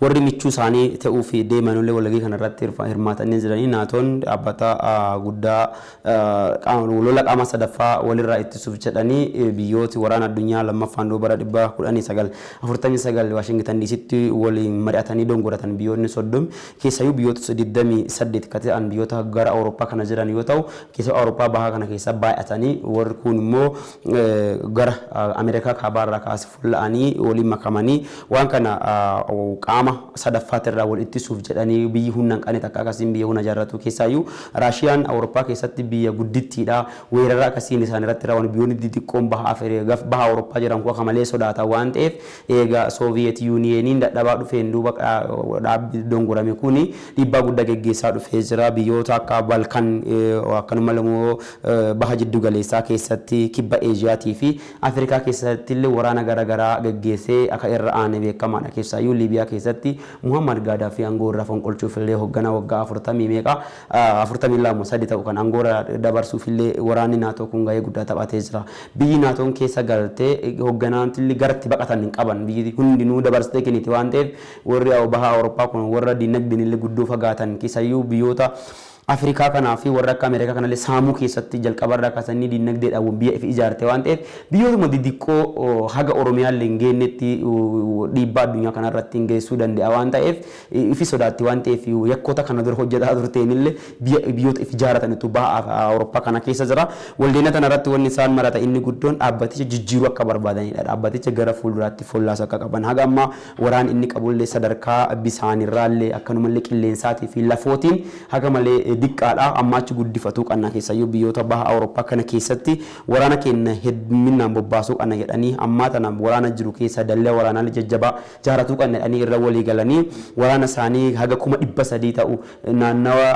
warri michuu isaanii ta'uu fi deemanullee walgahii kanarratti hirmaatanii jiranii. NATOn dhaabbata guddaa lola qaama sadaffaa walirraa ittisuuf jedhanii biyyooti waraana addunyaa lammaffaan duuba bara 1949 Waashingitan DCtti waliin mari'atanii dongoratan biyyoonni 30 keessayyuu biyyoota 28 kan ta'an biyyoota gara Awurooppaa kana jiran yoo ta'u, keessa Awurooppaa bahaa kana keessa baay'atanii, warri kun immoo gara Ameerikaa kaabaarraa kaasee fulla'anii waliin makamanii waan kana qaama sadaffaatirraa wal ittisuuf jedhanii biyyi humna hin qabne takka akkasiin biyya humna jaarratu. Keessaayyuu Raashiyaan Awurooppaa keessatti biyya guddittiidha. Weerara akkasiin isaan irratti raawwan biyyoonni xixiqqoon baha baha Awurooppaa jiran kun akka malee sodaatan waan ta'eef, eega Sooviyeet Yuuniyeeniin dadhabaa dhufeen duuba dhaabbi dongorame kuni dhiibbaa guddaa geggeessaa dhufee jira. Biyyoota akka Balkan, akkanuma immoo baha jiddu galeessaa keessatti, kibba Eeziyaatii fi Afrikaa keessatti illee waraana garaagaraa geggeessee akka irra aane beekamaadha. Keessaayyuu Liibiyaa keessatti Muhammad Gaadaafii aangoo irraa fonqolchuuf illee hoogganaa waggaa afurtamii meeqa, 42, 3 ta'u kan aangoo irra dabarsuuf illee waraanni NATO kun gahee guddaa taphatee jira. Biyyi NATOn keessa galtee hoogganaantillee garatti baqatan hin qaban. Biyyi hundinuu dabarsitee kenniti waan ta'eef, warri baha Awurooppaa kun warra dinagdeen illee guddoo fagaatan, keessayyuu biyyoota Afrikaa kanaa fi warra akka Ameerikaa kanallee saamuu keessatti jalqabarraa kaasanii dinagdeedhaan biyya ifi ijaarte waan ta'eef, biyyootuma xixiqqoo haga Oromiyaallee hin geenyetti dhiibbaa addunyaa kanarratti hin geessuu danda'a waan ta'eef, ifi sodaatti waan ta'eef, yakkoota kana dura hojjetaa turteenillee biyyoota ifi ijaaratanitu baha Awurooppaa kana keessa jira. Waldeena kanarratti wanni isaan marata inni guddoon dhaabbaticha jijjiiruu akka barbaadanidha. Dhaabbaticha gara fuulduraatti fuullaasuu akka qaban. Haga ammaa waraan inni qabullee sadarkaa bisaanirraallee akkanumallee qilleensaatii fi lafootiin haga malee diqqaadha. Amma achi guddifatuu qabna, keessayyuu biyyoota baha Awurooppaa kana keessatti waraana keenya hedduminaan bobbaasuu qabna jedhanii, ammaa tana waraana jiru keessa dallaa waraanaa jajjabaa jaaratuu qabna jedhanii irra walii galanii, waraana isaanii haga 300,000 ta'u naannawa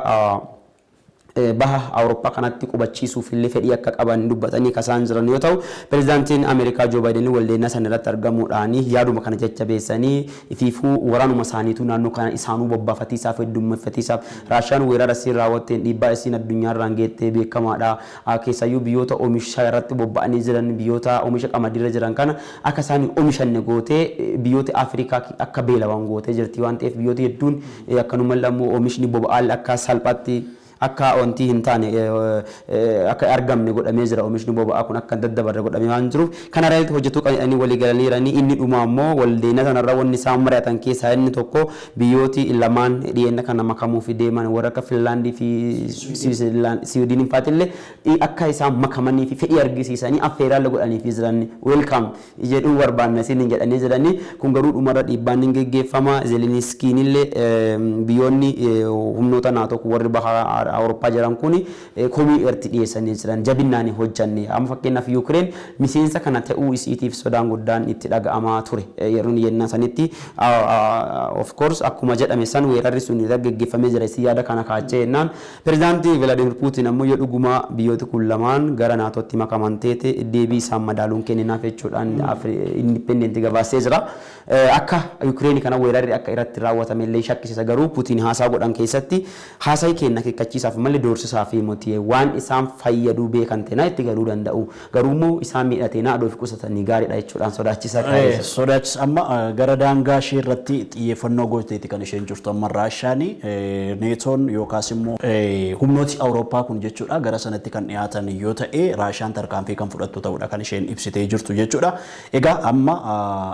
baha Awurooppaa kanatti qubachiisuuf illee fedhii akka qaban dubbatanii kasaan jiran yoo ta'u, pirezidaantiin Ameerikaa Joo Baayiden waldeennaa sana irratti argamuudhaan yaaduma kana jajjabeessanii, ifiifuu waraanuma isaaniitu naannoo kana isaanuu bobbaafatiisaaf heddummeeffatiisaaf. Raashiyaan weerara isiin raawwatteen dhiibbaa isiin addunyaarraan geettee beekamaadha. Keessayyuu biyyoota oomisha irratti bobba'anii jiran, biyyoota oomisha qamadiirra jiran kana akka isaan hin oomishanne gootee, biyyoota Afrikaa akka beelawan gootee jirti waan ta'eef, biyyoota hedduun akkanumallee ammoo oomishni boba'aa akka salphaatti Akka wanti hin taane akka argamne godhamee jira. Oomishni boba'aa kun akka daddabarre godhamee waan jiruuf kana irratti hojjetuu qabanii walii galaniiranii. Inni dhuma ammoo waldeena sanarra wanni isaan mari'atan keessaa inni tokko biyyooti lamaan dhiyeenya kana makamuuf deeman warra akka Finlaandii fi Siwiidiniin fa'aatillee akka isaan makamanii fi fedhii argisiisanii affeeraan godhanii fi jiran, "Welcome" jedhuu barbaanna isin jedhanii jiranii. Kun garuu dhumarra dhiibbaan ni geggeeffama. Zeleniskiin illee biyyoonni humnoota naatoo warri baha Awurooppaa jiran kun komii irratti dhiyeessanii jiran, jabinnaan hojjanne. Amma fakkeenyaaf Yuukireen miseensa kana ta'uu isiitiif sodaan guddaan itti dhaga'amaa ture yeroo yennaa sanitti. Of course, akkuma jedhame san weerarri sun irra geggeeffamee jira. Isii yaada kana kaachee jennaan, pirezidaantii Vilaadimir Puutiin ammoo yoo dhuguma biyyooti kun lamaan gara naatootti makaman teete deebii isaan madaaluun kenninaaf jechuudhaan Independent gabaasee jira. Akka Yuukireen kana weerarri akka irratti raawwatame illee shakkisiisa. Garuu Puutiin haasaa godhan keessatti haasaa kenna akeekkachiisaaf malee doorsisaa fi miti, waan isaan fayyaduu beekan ta'e itti galuu danda'u, garuu immoo isaan miidhatee na adoo fi qusatanii gaariidha jechuudhaan sodaachisaa kaa'ee. Sodaachisa. Amma gara daangaa ishee irratti xiyyeeffannoo gooteeti kan isheen jirtu. Amma Raashaan neetoon yookaas immoo humnooti Awurooppaa kun jechuudha gara sanatti kan dhiyaatan yoo ta'e Raashaan tarkaanfii kan fudhattu ta'uudha kan isheen ibsitee jirtu jechuudha. Egaa amma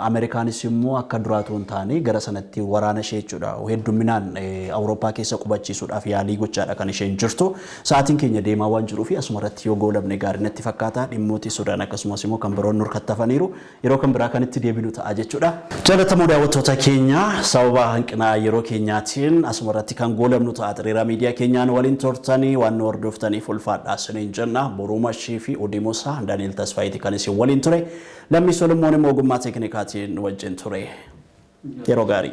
Ameerikaanis immoo akka duraatu hin taane gara sanatti waraana ishee jechuudha hedduminaan Awurooppaa keessa qubachiisuudhaaf yaalii gochaadha kan isheen jirtu. Sa'aatiin keenya deemaa waan jiruuf asuma irratti yoo goolabne gaarii natti fakkaata. Dhimmooti Sudaan akkasumas immoo kan biroon nurkattafaniiru, yeroo kan biraa kan itti deebinu ta'a jechuudha. Jaallatamoo daawwattoota keenya, sababa hanqina yeroo keenyaatiin asuma irratti kan goolabnu ta'a. Xiriiraa miidiyaa keenyaan waliin turtanii waan nu hordoftaniif ulfaadhaa isiniin jenna. Boruu Mashii fi Odimosaa Daani'el Tasfaayitii kan isin waliin ture. Lammii Solomoon immoo ogummaa teeknikaatiin wajjin ture. Yeroo gaarii.